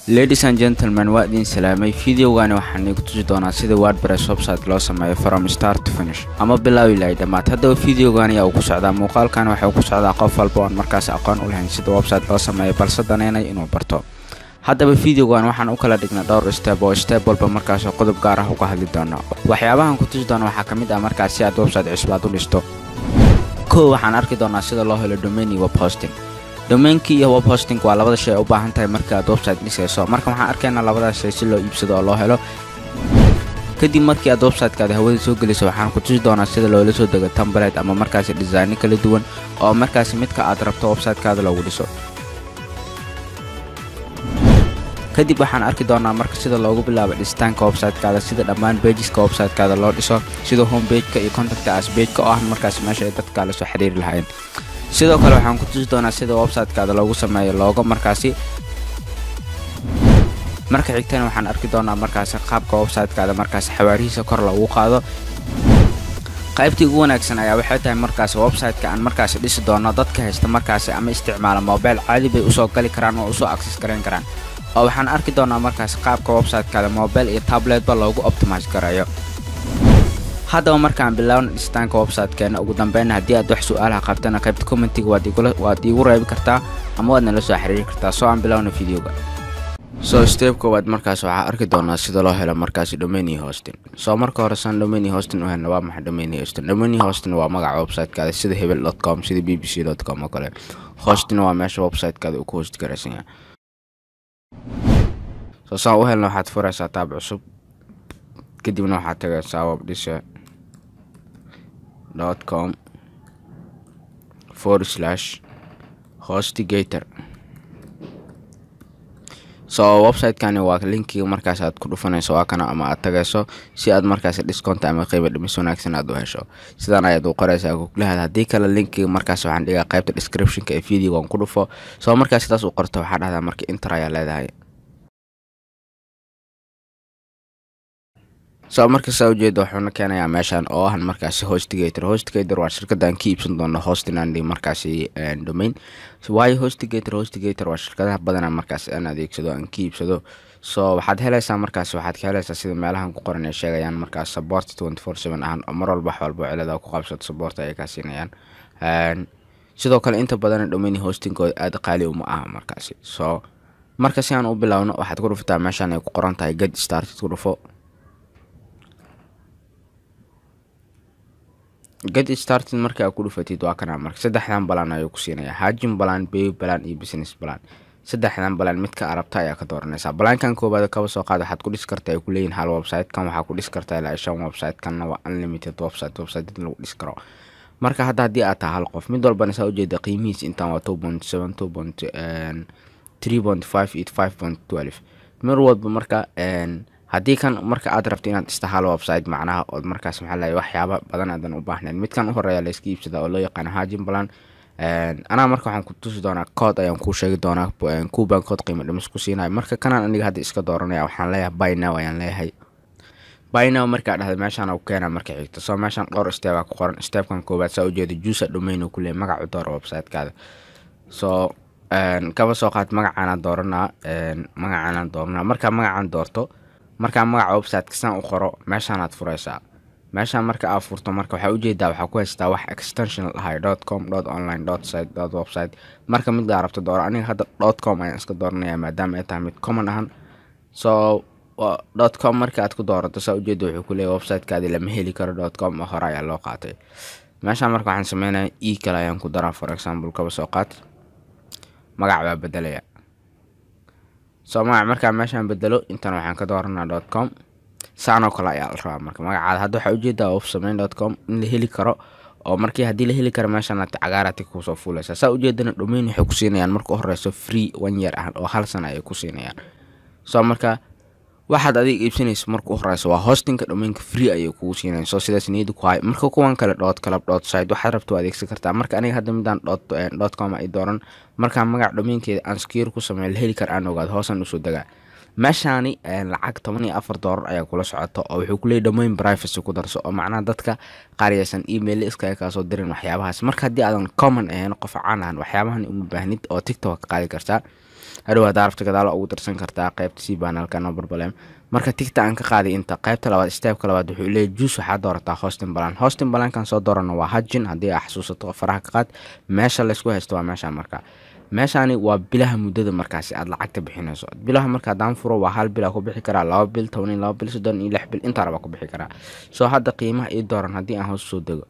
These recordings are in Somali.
Ladies and gentlemen, waa idin salaamay. Videogani waxaan igu tusi doonaa sida WordPress website loo sameeyo from start to finish ama bilow ilaa dhammaad. Haddaba videogani ayaa uu ku socdaa, muuqaalkan waxa uu ku socdaa qof walba oon markaas aqoon u lahayn sida website loo sameeyo balse daneynaya inuu barto. Haddaba videogan waxaan u kala dhignay dhowr step oo step walba markaas qodob gaar ah uga hadli doono. Waxyaabahan ku tusi doono waxaa ka mid ah markaas si aad website cusub aad u dhisto. Kow, waxaan arki doonaa sida loo helo domain iyo web hosting. Domainkii iyo web hosting waa labada shay ay u baahan tahay marka aad website dhisayso. Marka waxaan arkaynaa labadaas shay si loo iibsado oo loo helo. Kadib markii aad websitekaada hawada soo geliso, waxaan ku tusi doonaa sida loola soo dego template ama markaasi designo kala duwan oo markaasi midka aad rabto websitekaada loogu dhiso. Kadib waxaan arki doonaa marka sida loogu bilaabo dhisitaanka websitekaada, sida dhammaan pageska websitekaada loo dhiso, sida home pageka iyo contact us pageka oo ah markaasi meesha ay dadka la soo xiriiri lahaayeen. Sidoo kale waxaan ku tusi doonaa sida websitekaada loogu sameeyo logo markaasi. Marka xigtana waxaan arki doonaa markaasi qaabka websitekaada markaasi xawaarihiisa kor loogu qaado. Qaybtii ugu wanaagsan ayaa waxay tahay markaasi website-ka aan markaasi dhisi doono dadka haysta markaasi ama isticmaala mobile caadi bay usoo gali karaan oo usoo access gareyn karaan. Oo waxaan arki doonaa markaasi qaabka websitekaada mobile iyo tabletba loogu optimize gareeyo. Haddaba markaan bilaawno dhisitaanka website-keena, ugu dambeyn haddii aad wax su'aalaha qabtana qaybta commentiga waad iigu reebi kartaa ama waad nala soo xiriiri kartaa. Soo aan bilaawno videoga. So step koowaad markaas waxaa arki doonaa sida loo helo markaasi domain iyo hosting. So marka hore saan domain iyo hosting u helno, waa maxay domain iyo hosting? Domain iyo hosting waa magaca websitekaada, sida hebel.com, sida bbc.com oo kale. Hosting waa meesha websitekaada uu ku host garaysan yahay. So saan u helno, waxaad furaysaa tab cusub, kadibna waxaad tagaysaa webdhise.com/hostgator. So website-kani waa linkiga markaas aad ku dhufanayso, waa kana, ama aad tagayso si aad markaas discount ama qiimo dhimis wanaagsan aad u hesho. Sidaan ayaad u qoraysaa Google-hada. Haddii kale linkiga markaas waxaan dhigaa qaybta description-ka ee videogan, ku dhufo. So markaas sidaas u qorto, waxaa dhahdaa marka enter ayaa leedahay. So marka saa ujeeda, wuxuuna keenayaa meeshan oo ah markaasi HostGator. HostGator waa shirkadda aan ka iibsan doono hosting and markaasi domain. Waayo HostGator? HostGator waa shirkadaha badanaa markaasi aan adeegsado, aan ka iibsado. So waxaad helaysaa markaasi, waxaad ka helaysaa sida meelahan ku qoran ay sheegayaan markaas support 24/7 ahaan oo mar walba wax walba cilada ku qabsato support ayay kaa siinayaan. Sidoo kale inta badan domain hostingkooda aad qaali uma aha markaasi. So marka si aan u bilaawno, waxaad ku dhufataa meeshan ay ku qoran tahay "Get started", ku dhufo. "Get started" marka aad ku dhufatid, waa kana. Marka saddexdan plan ayuu ku siinaya: hosting plan, baby plan iyo business plan. Saddexdan plan midka arabta ayaa ka dooranaysaa. Plankan koowaad, kaba soo qaad, waxaad ku dhisi kartaa, ay ku leeyihin, hal website. Kan waxaa ku dhisi kartaa ilaa shan website. Kanna waa unlimited website, website lagu dhisi karo. Marka hadda haddii aad tahay hal qof, mid walbana saa ujeeda qiimihiis intaan waa 2.7, 2.3.5 iyo 5.12 mar walba. Marka haddii kan marka aad rabto inaad dhista hal website, macnaha ood markaas maxaa lahay waxyaaba badan aadan u baahnayn, midkan u horeeya la iska iibsadaa oo loo yaqaano hosting plan. Anaa marka waxaan ku tusi doonaa code ayaan kuu sheegi doonaa, coupon code qiimo dhimis ku siinayo. Marka kanaan aniga hadda iska dooranaya, waxaan leeyahay "Buy now" ayaan leeyahay. "Buy now" markaa dhahda, meeshaan u keena marka xigta. So meeshaan dhowr step aa ku qoran. Stepkan koowaad, saa ujeeda, "Choose a domain" uu ku leeyahay, magac u dooro websitekaada. So kaba soo qaad magacaanaan dooranaa, magacaanaan dooranaa. Markaa magacaan doorto, markaa magaca websiteka saan u qoro, meeshaanaad furaysaa. Meeshaan marka aad furto, marka waxaa ujeedaa waxaa ku haystaa wax extension lahay: .com, .online, .site, .website. Marka mid aa rabto dooro. Aniga hadda .com ayaan iska dooranaya maadaama ay tahay mid common ahan. So .com marka aad ku doorato, saa ujeeda, wuxuu ku leeyahay websitekaadi lama heli karo .com oo hore ayaa loo qaatay. Meeshaan marka waxaan sameynaya e kale ayaan ku daraa. For example, kaba soo qaad magac baa bedelaya. So magac markaa meeshaan bedelo, intan waxaan ka dooranaa .com. Saan oo kale ayaa la rabaa. Marka magacaada hadda waxaa ujeedaa websamayn.com in la heli karo, oo markii haddii la heli karo meeshaan cagaarati kusoo fuulaysa. Saa ujeedana, domain waxay ku siinayaan marka u horeyso free one year ah oo hal sana ayay ku siinayaan. So marka waxaad adiga iibsanayso marka u horeyso waa hostingka, domainka free ayay kugu siinayaan. So sidaas niyada ku hay. Marka kuwan kale, .club, .site, waxaad rabto adeegsan kartaa. Marka aniga hadda midaan .com ay dooran. Markaa magac domainkeeda aan secure ku sameeyo, la heli kara aan ogaado, hoosaan usoo degaa. Meeshaani lacag $14 ayaa kula socota oo wuxuu kuleeyay domain privacy ku darso, oo macnaha dadka qaar yaysan email iskaga kaasoo dirin, waxyaabahaas. Marka haddii aadan common ahayn, qof caan ahan, waxyaabahan uma baahnid oo TikTok ka qaadi kartaa. Hadhow haddaa rabto gadaal ugu darsan kartaa qaybta cPanelka, no problem. Marka tickta aan ka qaaday inta qaybta labaad, stepka labaad wuxuu leeyahay choose, waxaad doorataa hosting plan. Hosting plankan soo doorano waa Hajin. Haddii aa xasuusato, faraha ka qaad. Meesha laysku haysto waa meesha. Marka meeshaani waa bilaha muddada markaasi aad lacagta bixinayso. Bilaha marka haddaan furo, waa 1 bil aa ku bixi karaa, 2 bil, 12 bil, 36 bil, intaa rabaa ku bixi karaa. Soo hadda qiimaha ii dooran haddii aan hoos soo dego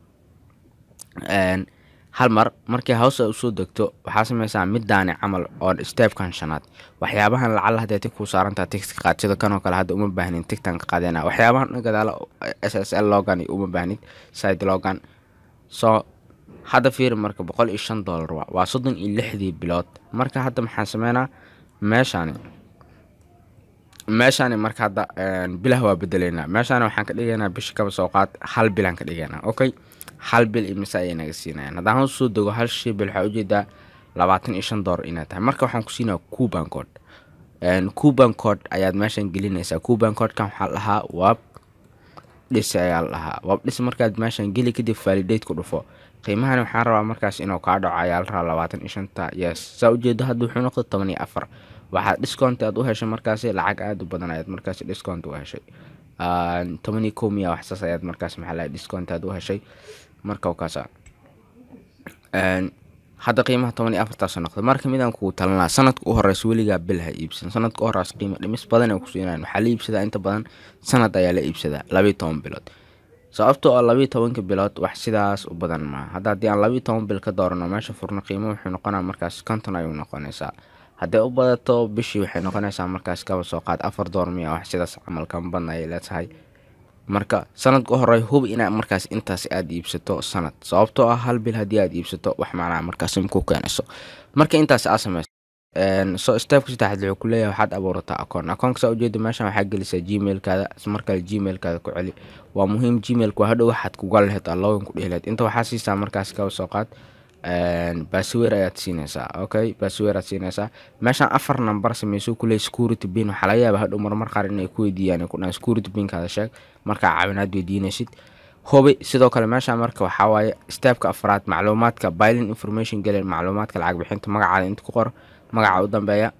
hal mar, markii hoos usoo degto, waxaa sameysaa midaani camal oo stepkan shanaad. Waxyaabahan lacala hadday tick kuu saarantaha, tickta qaad. Sida kanoo kale hadda uma baahnin, ticktan ka qaadena. Waxyaabahan dhan gadaala, SSL login iyo uma baahnid, site login. Soo hadda fiiri, marka $105 waa 36dii bilood. Marka hadda maxaan sameynaa? Meeshaani marka hadda bilaha waa bedeleynaa. Meeshaani waxaan ka dhigaynaa bisha, kaba soo qaad, hal bilaan ka dhigaynaa. Okay, hal bil imise ayay naga siinayaan? Haddaan hoos soo dego, hal shay bil waxaa ujeedaa $25 inay tahay. Marka waxaan ku siinaya coupon code. Coupon code ayaad meeshan gelinaysaa. Coupon codekan waxaa la dhahaa Web Dhis ayaa la dhahaa, Web Dhis. Markaad meeshan geli kadib, validate ku dhufo. Qiimahan waxaan rabaa markaas inuu kaa dhaco ayaa la rabaa 25ta. Yes, saa ujeedo hadda wuxuu noqday 14. Waxaad discount aad u heshay markaasi lacag aada u badan ayaad markaasi discount u heshay, 11 miya, wax saas ayaad markaas, maxaa lahay, discount aad u heshay. Marka kaasa hadda qiimaha 14taasoo noqday. Marka midaan kugu talinaa, sanadka u horeysa weligaa bil ha iibsan. Sanadka u horeysa qiimo dhimis badan ay kusiinayan. Waxaa la iibsadaa inta badan sanad ayaa la iibsadaa, 12 bilood, sababtoo ah 12ka bilood wax sidaas u badan maaha. Hadda haddii aan 12 bil ka doorano, meesha furno, qiimo wuxuu noqonaa markaas 50 ayuu noqonaysaa. Hadday u badato bishii waxay noqonaysaa markaas, kaba soo qaad, $4 miya, wax sidaas camal, kama badna ayay leedahay. Marka sanadka u horey hubi inaad markaas intaas aada iibsato sanad, sababtoo ah hal bil haddii aad iibsato wax macnaha markaas ku keenayso. Marka intaas aad sameyso, so stepka saddexaad wuxuu ku leeyahay waxaad abuurataa akoon. Akoonka saa ujeeda meeshan waxaa gelisaa Gmailkaada. Markale Gmailkaada ku celi, waa muhiim. Gmailka waa hadhow waxaad kuga lahayd aad login ku dhihi lahayd. Inta waxaa siisaa markaas, kaba soo qaad, password ayaad siinaysaa. Okay, password aad siinaysaa. Meeshaan afar number sameyso kuleey security pin. Waxaa laga yaabaa hadhow marmar qaar inay ku weydiiyaan, ay ku dhahaan security pinkaada sheeg markaa caawinaad weydiinaysid, hubi. Sidoo kale meeshaan marka waxaa waaye stepka afraad, macluumaadka billing information gelin, macluumaadka lacag bixinta. Magacaada inta ku qor, magaca u dambeeya,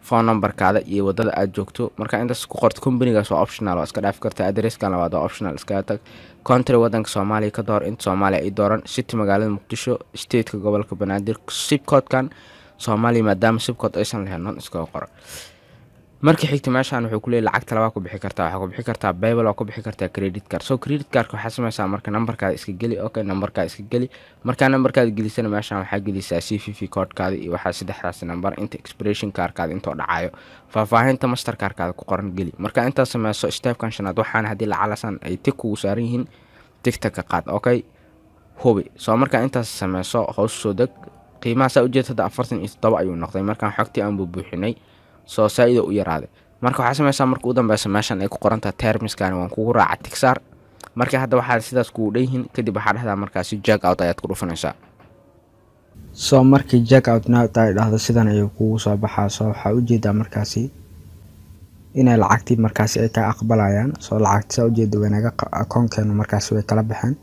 phone numberkaada iyo wadada aad joogto. Marka intaas ku qorto, companygaas waa optional, waa iska dhaafi karta. Addresskan labaad waa optional, iskaga tag. Country, wadanka Soomaaliya ka door. Inta Soomaaliya ay dooran. City, magaalada Muqdisho. Stateka, gobolka Banaadir. Zip codekan Soomaaliya maadaama zip code aysan lahayn, non iskaga qoro. Marka xigta meeshaan wuxuu kuleeyahy lacagta labaa ku bixi kartaa. Waxaa ku bixi kartaa PayPal, waa ku bixi kartaa credit card. So credit cardka waxaa sameysaa marka numberkaada iska geli. Okay, numberkaada iska geli. Markaa numberkaada gelisana, meeshaan waxaa gelisaa CVV codekaada iyo waxaa saddexdaas number inta, expiration cardkaada intoo dhacayo, faahfaahinta Master cardkaada ku qoran geli. Marka intaas sameyso, stepkan shanaad, waxaana haddii lacalasan ay tick kugu saaran yihiin, tickta ka qaad. Okay, hubi. Soo markaa intaas sameyso, hoos soo deg. Qiimaha saa ujeed hadda 47 ayuu noqday markaan xogtii aan buubuuxinay. Soo saa-ida u yaraaday. Marka waxaa sameysaa marka u dambeysa meeshan ay ku qorantaha termskani waan kugu raaca, tick saar. Marka hadda waxaa sidaas kugu dhan yihiin, kadib waxaa dhahdaa markaasi check out ayaad ku dhufanaysaa. So markii check out now ay dhahdo, sidan ayuu kugu soo baxaa. So waxaa ujeedaa markaasi inay lacagtii markaasi ay ka aqbalayaan. So lacagti saa ujeeda way naga akoonkeenu markaasi way kala baxeen.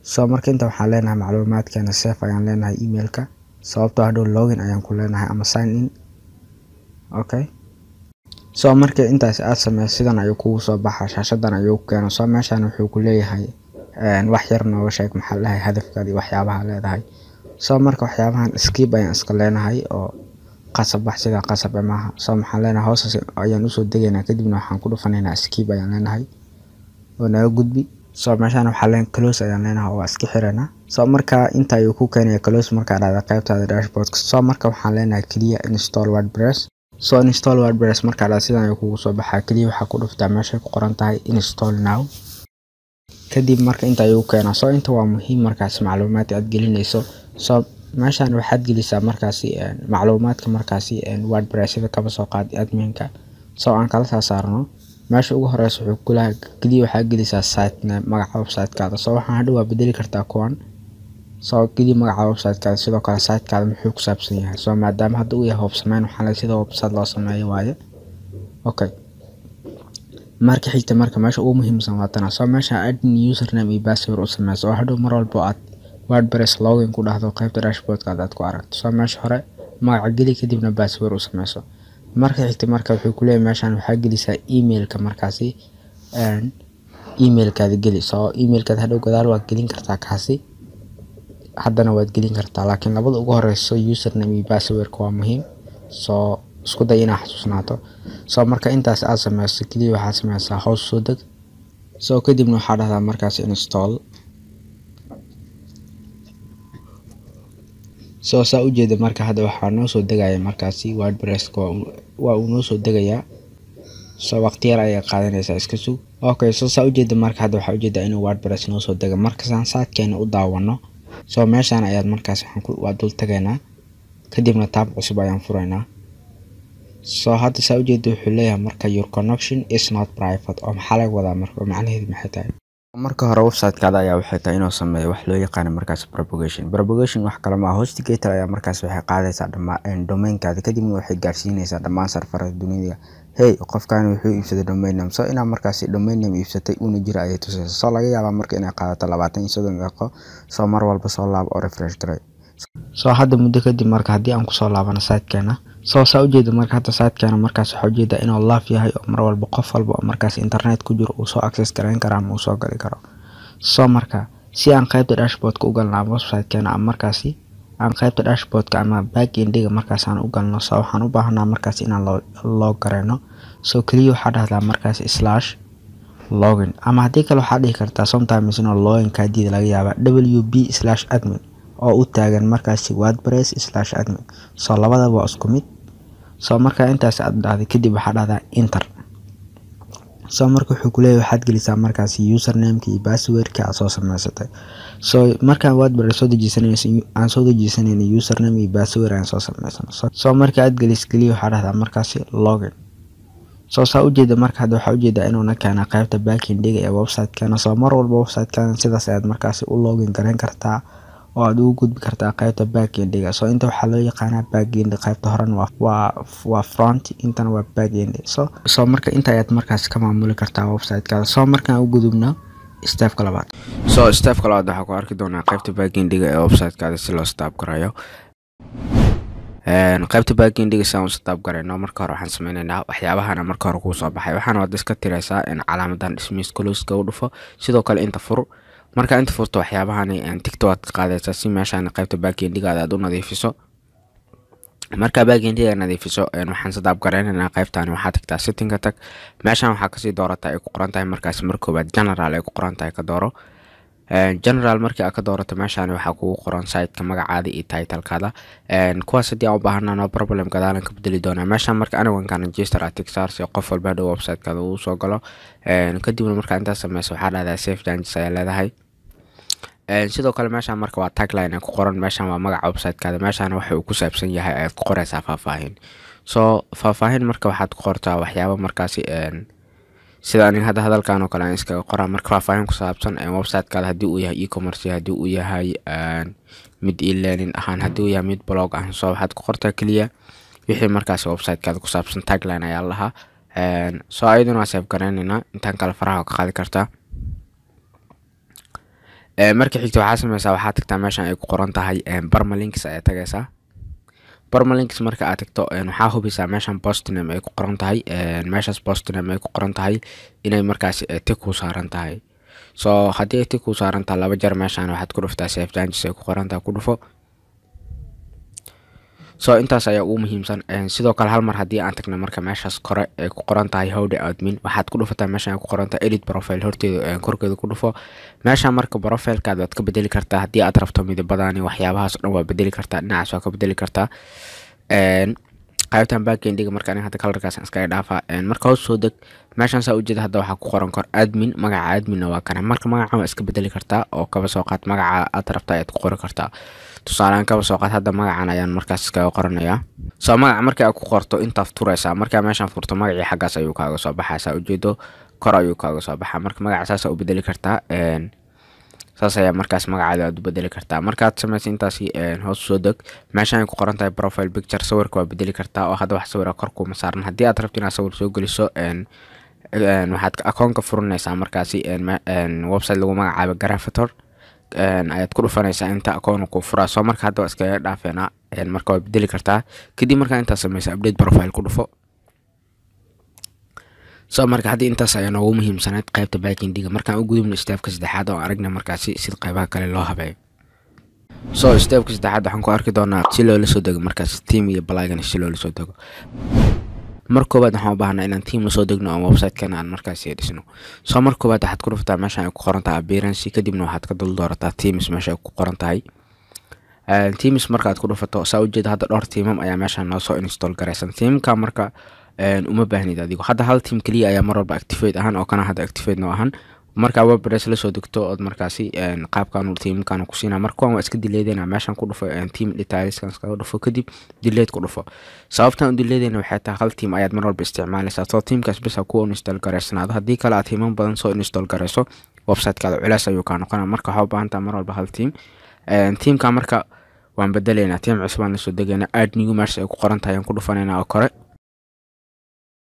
So marka inta waxaan leenahay macluumaadkeena save ayaan leenahay, emailka, sababtoo hadhow login ayaan ku leenahay ama sign in. Okay, so marka intaas aad sameyso, sidan ayuu kugu soo baxaa, shaashadan ayuu ku keena. So meeshan wuxuu ku leeyahay wax yar nooga sheeg, maxaa la dhahay, hadafkaada iyo waxyaabaha leedahay. So marka waxyaabahan skip ayaan iska leenahay oo qasab wax sidaa qasab maaha. So maxaan leenahay? Hoos ayaan usoo degaynaa, kadibna waxaan ku dhufanaynaa skip ayaan leenahay oo naga gudbi. So meeshaan waxaa leen close ayaan leenahay oo waa iska xiranaa. So marka inta ayuu ku keenaya close markaa dhahda qaybtaada dashboardka. So marka waxaan leenahay keliya install WordPress. So install WordPress markaa dhahda, sidan ayuu kugu soo baxaa. Keliya waxaa ku dhuftaa meeshay ku qoran tahay install now. Kadib marka inta ayuu keenaa. So inta waa muhiim markaas macluumaadka aad gelinayso. So meeshaan waxaad gelisaa markaasi macluumaadka markaasi WordPress-yada, kaba soo qaad adminka. So aan kala saa saarno. Meesha ugu horeysa wuxuu kulaha keliya waxaa gelisaa site name, magaca website-kaada. So waxaan hadhow waa bedeli kartaa kuwan. So keliya magaca website-kaada, sidoo kale site-kaada muxuu ku saabsan yahay. So maadaama hadda uu yahay web sameyn, waxaa la sida website loo sameeyo waaye. Okay, marka xigta, marka meesha ugu muhiimsan waa tana. So meesha admin username iyo password u sameyso oo hadhow mar walbo aad WordPress login ku dhahdo, qaybta dashboardkaada aad ku aragto. So meesha hore magaca geli, kadibna password u sameyso. Marka xigta marka wuxuu ku leeyahay meeshaan waxaa gelisaa emailka, markaasi emailkaada geli. So emailkaada hadhow gadaal waad gelin kartaa, kaasi haddana waad gelin kartaa, laakiin labada ugu horeyso, username iyo passwordka, waa muhiim. So isku day inaad xasuusnaato. So marka intaas aad sameyso, keliya waxaad sameysaa hoos soo deg. So kadibna waxaa dhahdaa markaasi install. So saa ujeeda marka hadda waxaa noo soo degaya markaasi WordPresska, waa uu noo soo degayaa. So waqti yar ayay qaadanaysaa, iska sug. Okay, so saa ujeeda marka hadda waxaa ujeedaa inuu WordPress noo soo dega. Markasaan sitekeena u daawano, so meeshaan ayaad markaas waxaan ku waa dul tagaynaa, kadibna tab cusub ayaan furaynaa. So hadda saa ujeeda wuxuu leeyahay marka "Your connection is not private". Oo maxaa laga wadaa marka? Oo macnaheedu maxay tahay? Marka hore website-kaada ayaa waxay tahay inuu sameeyo wax loo yaqaano markaas propagation. Propagation wax kale ma aha, HostGator ayaa markaas waxay qaadaysaa dhammaan domainkaada, kadibna waxay gaarsiinaysaa dhammaan serverada dunida, "Hey, qofkan wuxuu iibsaday domain name." So inaa markaasi domain name iibsatay uuna jira ayay tusaysaa. So laga yaabaa marka inay qaadato 20 iyo 30 daqiiqo. So mar walba soo laabo oo refresh garay. So hadda muddo kadib marka haddii aan kusoo laabano sitekeena, so saa ujeeda marka hadda sitekeena markaas waxaa ujeedaa inuu live yahay, oo mar walba qof walba oo markaas internet ku jiro uu soo access gareyn karo ama uu soo gali karo. So marka si aan qaybta dashboardka u galno ama websitekeena ama markaasi aan qaybta dashboardka ama backendiga markaas aan u galno, so waxaan u baahanaa markaas inaan log gareyno. So keliya waxaa dhahdaa markaas /login, ama haddii kale waxaa dhihi kartaa, sometimes inuu login kaa diida laga yaabaa, wp/admin, oo u taagan markaasi WordPress/admin. So labadaba waa isku mid. So marka intaas aad dhahday kadib, waxaa dhahdaa enter. So marka wuxuu kuleeyahay waxaad gelisaa markaasi usernameka iyo passwordka aad soo sameysatay. So markaan WordPress soo dejiisanayso, aan soo dejiisanayna, username iyo password aan soo sameysano. So marka aad gelis, keliya waxaa dhahdaa markaasi login. So saa ujeeda marka hadda waxaa ujeedaa inuuna keena qaybta backendiga ee website-keena. So mar walba website-keena sidaas ayaad markaasi u login gareyn kartaa oo aad ugu gudbi kartaa qaybta backendiga. So inta waxaa loo yaqaanaa backend, qaybta horena waa front, intana waa backend. So marka inta ayaad markaasi ka maamuli kartaa website-kaada. So markaan u gudubno stepka labaad. So stepka labaad waxaa ku arki doonaa qaybta backendiga ee website-kaada si loo setup garayo. Qaybta backendiga si aan u setup garayno, marka hore waxaan sameyneynaa waxyaabahana marka hore kuu soo baxay. Waxaana waad iska tireysaa in calaamadan dismiss, closeka u dhufo. Sidoo kale inta fur. Marka inta furto, waxyaabahani tickta waad ka qaadaysaa si meeshaan qaybta backendigaada aad u nadiifiso. Markaa backendiga nadiifiso, waxaan setup garaynaynaa qaybtan. Waxaa tagtaa settingka, tag. Meeshaan waxaa kasii doorataa ay ku qoran tahay markaasi mar koowaad general ay ku qoran tahay, ka dooro general. Markii aad ka doorato, meeshaan waxaa kugu qoran siteka magacaada iyo titlekaada. Kuwaas haddii aan u baahana, no problem, gadaalan ka bedeli doonaa. Meeshaan marka anyone can register aad tick saar si qof walba hadhow websitekaada uu soo galo. Kadibna markaa intaas sameyso, waxaa dhahdaa save changes ayaa leedahay. Sidoo kale meeshaan marka waa tagline ay ku qoran. Meeshaan waa magaca websitekaada. Meeshaan waxa uu ku saabsan yahay ayaad ku qoreysaa faahfaahin. So faahfaahin marka waxaad ku qortaa waxyaabo markaasi sida aniga hadda hadalkan oo kale aan iskaga qoraa. Marka faahfaahin ku saabsan websitekaada, haddii uu yahay e-commerce, haddii uu yahay mid e-learning ahaan, haddii uu yahay mid blog ah. So waxaad ku qortaa keliya wixii markaasi websitekaada ku saabsan, tagline ayaa lahaa. So ayaduna waa save garaynaynaa. Intaan kale faraha ka qaadi kartaa. Marka xigta waxaa sameysaa, waxaa tagtaa meeshan ay ku qoran tahay permalinks ayaa tagaysaa. Permalinks marka aad tagto, waxaa hubisaa meeshan post name ay ku qoran tahay, meeshaas post name ay ku qoran tahay inay markaasi tick ku saaran tahay. So haddii ay tick ku saaran tahay, laba jeer meeshan waxaad ku dhuftaa save changes ay ku qoran tahay, ku dhufo. So intaas ayaa ugu muhiimsan. Sidoo kale hal mar haddii aan tagno marka meeshaas kore ay ku qoran tahay howdy admin, waxaad ku dhufataa meeshan ay ku qoran tahay edit profile horteeda, korkeeda ku dhufo. Meeshan marka profilekaada waad ka bedeli kartaa haddii aad rabto. Midabadani, waxyaabahaas o dhan waa bedeli kartaa, dhinacaas waa ka bedeli kartaa. Qaybtan backendiga marka aniga hadda colorkaas iskaga dhaafaa. Marka hoos soo deg. Meeshan saa ujeeda hadda waxaa ku qoran kor admin, magaca adminna waa kana. Marka magacan waa iska bedeli kartaa, oo kaba soo qaad magaca aad rabta ayaad ku qori kartaa. Tusaalehaan, kaba soo qaad hadda magacan ayaan markaas iskaga qoranayaa. So magaca marka aad ku qorto, intaad furaysaa. Markaa meeshan furto, magacii xaggaas ayuu kaaga soo baxaa. Saa ujeedo, kor ayuu kaaga soo baxaa. Marka magaca saasa u bedeli kartaa, saas ayaa markaas magacaada aad u bedeli kartaa. Markaad samaysa intaasi, hoos soo deg. Meeshan ay ku qoran tahay profile picture, sawirka waa bedeli kartaa, oo hadda wax sawira kor kuma saaran. Haddii aad rabto inaad sawir soo geliso, waxaad akoonka furanaysaa markaasi website lagu magacaabo Gravatar ayaad ku dhufanaysaa, inta akoon ku furaa. So marka hadda waa iskaga dhaafeenaa. Marka waa bedeli kartaa. Kadib markaa intaad samaysa, update profile ku dhufo. So marka haddii intaas ayaa noogu muhiimsanayd qaybta backendiga. Markaan u gudubno stepka saddexaad oo aragna markaasi sida qaybaha kale loo habeeyo. So stepka saddexaad waxaan ku arki doonaa si loola soo dego markaas theme iyo plugin, si loola soo dego. Mar koowaad waxaan u baahnaa inaan theme lasoo degno oo website-keena aan markaasi dhisno. So mar koowaad waxaad ku dhuftaa meesha ay ku qoran tahay appearance, kadibna waxaad ka dul doorataa themes meesha ay ku qoran tahay. Themes markaad ku dhufato, saa ujeeda hadda dhowr theme ayaa meeshaan noo soo install garaysan. Themeka marka uma baahnid adigo hadda, hal theme keliya ayaa mar walba activate ahaan oo kana hadda activate noo ahan. Markaa WordPress lasoo degto ood markaasi qaabkan themekan ku siinaa, marka kuwan waa iska dileedena. Meeshan ku dhufo, theme detailskan iskaga dhufo, kadib delete ku dhufo. Sababtan u dileedena waxay tahay hal theme ayaad mar walba isticmaalaysaa, soo themekaas bes ha ku install garaysanaado. Haddii kale aad themean badan soo install garayso, websitekaada culeys ayuu kaa noqonaa. Marka waxaa u baahan tahay mar walba hal theme. Themeka marka waan bedeleynaa, theme cusub aan lasoo degaynaa. Add new meesha ay ku qoran tahay ayaan ku dhufanaynaa oo kore.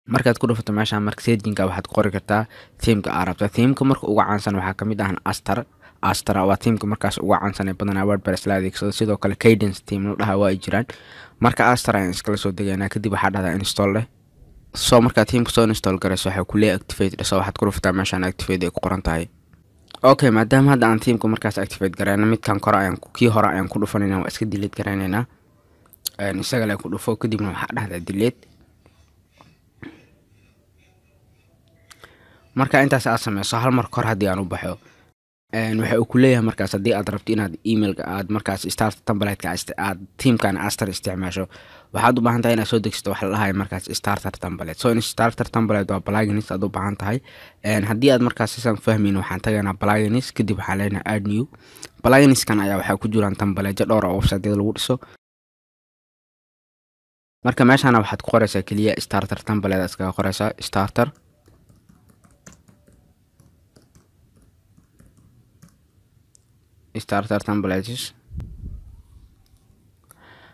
Markaad ku dhufato meeshaan, marka searchinka waxaad ku qori kartaa themeka aad rabta. Themeka marka ugu caansan waxaa kamid ah Astra. Astra waa themeka markaas ugu caansan ee badanaa WordPress la adeegsado. Sidoo kale Kadence theme la dhaha waa ay jiraan. Marka Astra ayaan iskala soo degaynaa, kadib waxaa dhahdaa install leh. So markaad themeka soo install garayso, waxay ku leeyahay activate dheh. So waxaad ku dhufataa meeshaan activate ay ku qoran tahay. Okay, maadaama hadda aan themeka markaas activate garayno, midkan kore ayaan, kii hore ayaan ku dhufanaynaa, waa iska delete garaynaynaa. Isaga le ku dhufo, kadibna waxaa dhahdaa delete. Marka intaas aad sameyso, hal mar kor haddii aan u baxo, waxa uu ku leeyahay markaas haddii aad rabto inaad emailka aad markaas start template-ka aad themekan Astra isticmaasho, waxaad u baahan tahay inaad soo degsato waxa la dhahayo markaas starter template. So in starter template waa plugins aad u baahan tahay. Haddii aad markaas sisan fahmayn, waxaan tagaynaa plugins, kadib waxaan leenahay add new. Pluginskan ayaa waxaa ku jiraan template dhowr oo website-yada lagu dhiso. Marka meeshana waxaad ku qoraysaa keliya starter template, iskaga qoraysaa starter templates.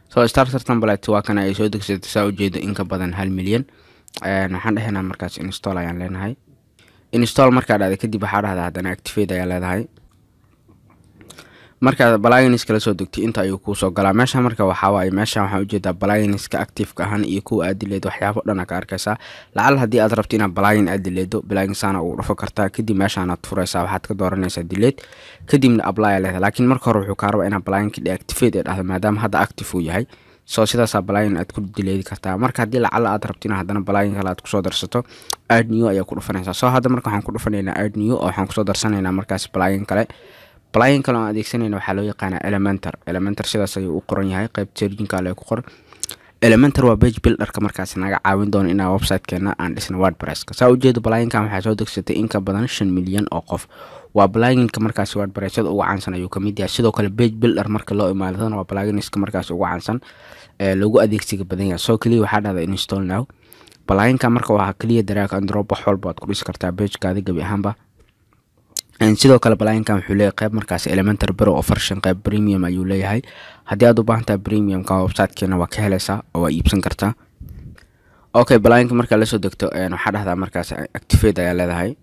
So starter template waa kana ay soo degsatay, saa ujeedo, in ka badan 1 milyan. Waxaan dhehaynaa markaas install ayaan leenahay. Install markaa dhahda kadib, waxaa dhahdaa haddana activate ayaa leedahay. Markaad plugins kala soo degtay, inta ayuu kuusoo galaa meesha. Marka waxaa waaye meesha waxaan ujeedaa pluginska active-ka ahaan iyo kuwa aad dileedo, waxyaabo dhan ka arkaysaa. Lacal haddii aad rabto inaad plugin aad dileedo, plugin saana ugu dhufo kartaa, kadib meeshaanaad furaysaa, waxaad ka dooranaysaa delete, kadibna apply ayaa leedahay. Laakiin marka hore wuxuu kaa rabaa inaad pluginka deactivate ee dhahdo, maadaama hadda active uu yahay. So sidaasaa plugin aad ku dileedi kartaa. Marka haddii lacala aad rabto inaad haddana plugin kale aad kusoo darsato, add new ayaa ku dhufanaysaa. So hadda marka waxaan ku dhufanaynaa add new oo waxaan kusoo darsanaynaa markaas plugin kale. Plugin kale oo aan adeegsanayna waxaa loo yaqaanaa Elementor. Elementor sidaas ayuu u qoran yahay, qayb searchinka ale ku qoran. Elementor waa page builderka markaas naga caawin doono inaa website-keena aan dhisno WordPress-ka. Saa ujeedo, pluginkan waxaa soo degsatay in ka badan 5 milyan oo qof. Waa pluginka markaas WordPress-yada ugu caansan ayuu kamid yahay. Sidoo kale page builder marka loo imaadana, waa pluginska markaas ugu caansan ee lagu adeegsiga badan yahay. So keliya waxaa dhahdaa install now. Pluginka marka waxaa keliya drag and drop, wax walba aad ku dhisi kartaa pagekaada gebi ahaanba. Sidoo kale pluginkan wuxuu leeyahay qayb markaas Elementor Pro oo version qayb premium ayuu leeyahay. Haddii aad u baahan tahay premiumka, website-keena waa ka helaysaa oo waa iibsan kartaa. Okay, pluginka markaa lasoo degto, waxaa dhahdaa markaas activate ayaa leedahay.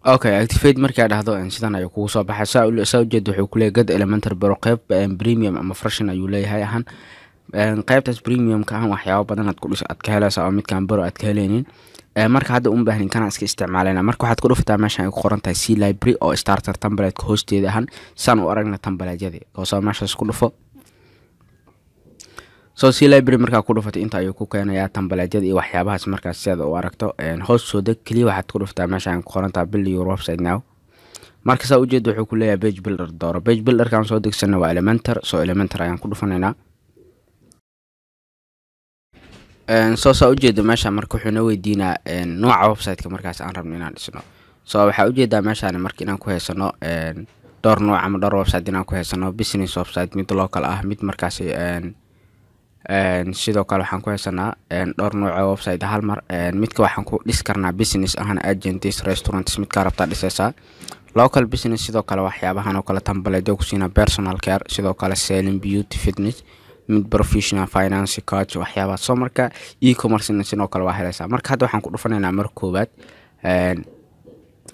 Okay, activate markaa dhahdo, sidan ayuu kugu soo baxay. Saa ujeed, wuxuu kuleeyahay get Elementor Pro qayb premium ama version ayuu leeyahay ahaan. Qaybtaas premiumka ahaan waxyaabo badan aad ku dhis aad ka helaysaa oo midkan Pro aad ka helaynin. Marka hadda uma baahnin, kana iska isticmaalena. Marka waxaad ku dhufataa meeshan ay ku qoran tahay see library oo starter template-ka hoosteeda ahaan, saan u aragna template-yadii hoosoo. Meeshaas ku dhufo. So see library markaa ku dhufatay, inta ayuu ku keenayaa template-yada iyo waxyaabahaas. Markaas si aad u aragto, hoos soo deg, keliya waxaad ku dhufataa meesha ay ku qoran tahay build your website now. Marka saa ujeeda, wuxuu ku leeyahay page builder dooro. Page builderkaan soo degsana waa Elementor, so Elementor ayaan ku dhufanaynaa. So saa ujeeda meesha marka wuxuu na weydiinaa nooca website-ka markaas aan rabno inaan dhisno. So waxaa ujeedaa meeshaan marka inaan ku haysano dhowr nooc ama dhowr website inaan ku haysano: business website, mid local ah, mid markaasi sidoo kale waxaan ku haysanaa dhowr nooc oo website hal mar. Midka waxaan ku dhisi karnaa business ahaan, agents, restaurants, midkaa rabtaa dhisaysaa, local business, sidoo kale waxyaabahan oo kale template ku siinaa, personal care, sidoo kale selling, beauty, fitness, mid professional, finance, coach, waxyaabaha. So marka e-commerce sidoo kale waa helaysaa. Marka hadda waxaan ku dhufanaynaa mar koowaad.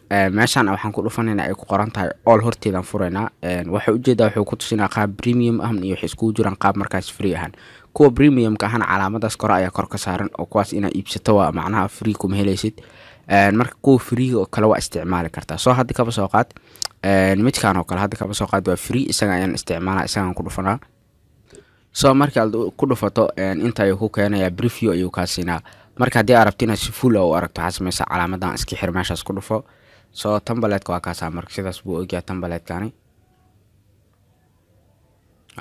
Meeshaan waxaan ku dhufanaynaa ay ku qoran tahay all horteedaan furaynaa. Waxay ujeedaa wuxuu ku tusinaa qaab premium ah iyo waxay iskugu jiraan qaab markaas free ahaan. Kuwa premiumka ahana calaamadaas kore ayaa kor ka saaran oo kuwaas inaad iibsato waa macnaha free kuma helaysid. Marka kuwa free oo kale waa isticmaali kartaa. Soo hadda kaba soo qaad midkaan oo kale, hadda kaba soo qaad waa free, isaga ayaan isticmaalaa, isagaan ku dhufanaa. Soo marka aad ku dhufato inta ayuu ku keenayaa, preview ayuu kaa siinaa. Marka haddii aad rabto inaad si full ah u aragto, waxaad sameysaa calaamadan iska xir, meeshaas ku dhufo. Soo template-ka waa kaasaa. Marka sidaas buu ogyahay template-kani.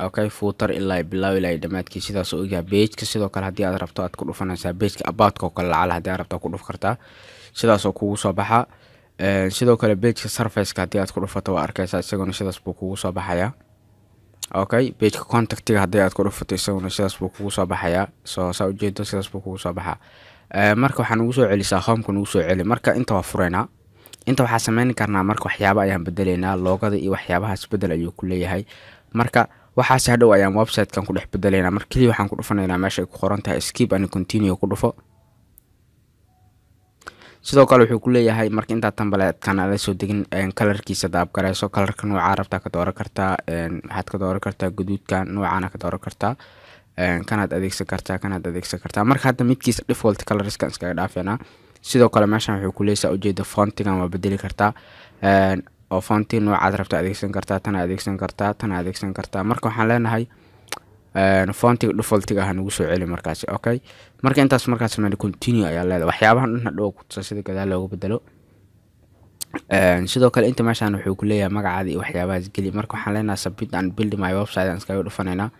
Okay, footer ilaa bilow ilaa dhamaadkii sidaas uu ogyahay. Page-ka sidoo kale haddii aad rabto aad ku dhufanaysaa page-ka about-ka oo kale, lacala haddii aad rabto ku dhuf kartaa, sidaas oo kugu soo baxaa. Sidoo kale page-ka service-ka haddii aad ku dhufato waa arkaysaa, isaguna sidaas buu kugu soo baxayaa. Okay, page-ka contact-iga haddii aad ku dhufato isaguna sidaas buu kugu soo baxayaa. Soo saa ujeedo sidaas buu kugu soo baxaa. Marka waxaa nugu soo celisaa home-ka, nugu soo celi. Marka inta waa furaynaa, inta waxaa sameyn karnaa marka waxyaaba ayaan bedeleynaa, logo-da iyo waxyaabahaas bedel ayuu ku leeyahay. Marka waxaas hadhow ayaan website-kan ku dhex bedeleynaa. Marka keliya waxaan ku dhufanaynaa meesha ay ku qoran tahay skip and continue, ku dhufo. Sidoo kale wuxuu ku leeyahay marka intaad template-kan aada soo degin color-kiisa daabgareyso. Color-ka noocaa rabtaa ka dooran kartaa, waxaad ka dooran kartaa guduudkan, noocaana ka dooran kartaa, kanaad adeegsan kartaa, kanaad adeegsan kartaa. Marka hadda midkiisa default colors-kan iskaga dhaafeynaa. Sidoo kale meeshan wuxuu ku leeyahay ujeeda font-igan waa bedeli kartaa oo font-i noocaad rabta adeegsan kartaa, tana adeegsan kartaa, tana adeegsan kartaa. Marka waxaan leenahay font-iga default-iga ah nagu soo celi markaasi. Okay, marka intaas markaas sameyna continue ayaa leedahay. Waxyaabahan dhan hadhow ku tusa sida gadaal looga bedelo. Sidoo kale inta meeshan wuxuu ku leeyahay magacaada iyo waxyaabahaas geli. Marka waxaan leenahay submit and build my website aan iskaga dhufanaynaa.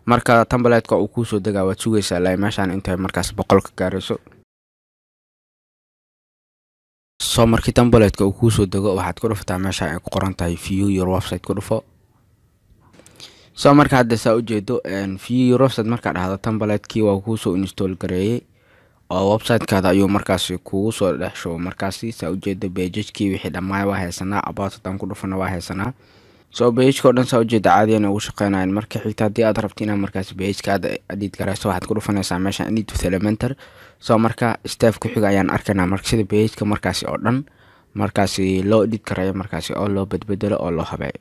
Marka template-ka uu kuusoo degaa waad sugaysaa ilaa meeshaan intay markaas 100 ka gaarayso. Soo markii template-ka uu kuusoo dego waxaad ku dhufataa meesha ay ku qoran tahay view your website, ku dhufo. Soo marka hadda saa ujeedo view your website markaa dhahdo, template-kii waa kuusoo install gareeyey oo website-kaada ayuu markaasi kugu soo dhex shubo. Markaasi saa ujeedo pages-kii wixii dhammaay waa haysanaa, about haddaan ku dhufano waa haysanaa. Soo page-ka oo dhan saa ujeeda caadiyan ugu shaqeynayan. Marka xigta haddii aad rabto inaad markaasi page-kaada edit gareyso, waxaad ku dhufanaysaa meesha edit with Elementor. Soo marka step ku xiga ayaan arkaynaa marka sida page-ka markaasi oo dhan markaasi loo edit gareeyo, markaasi oo loo bedbedelo oo loo habeeyo.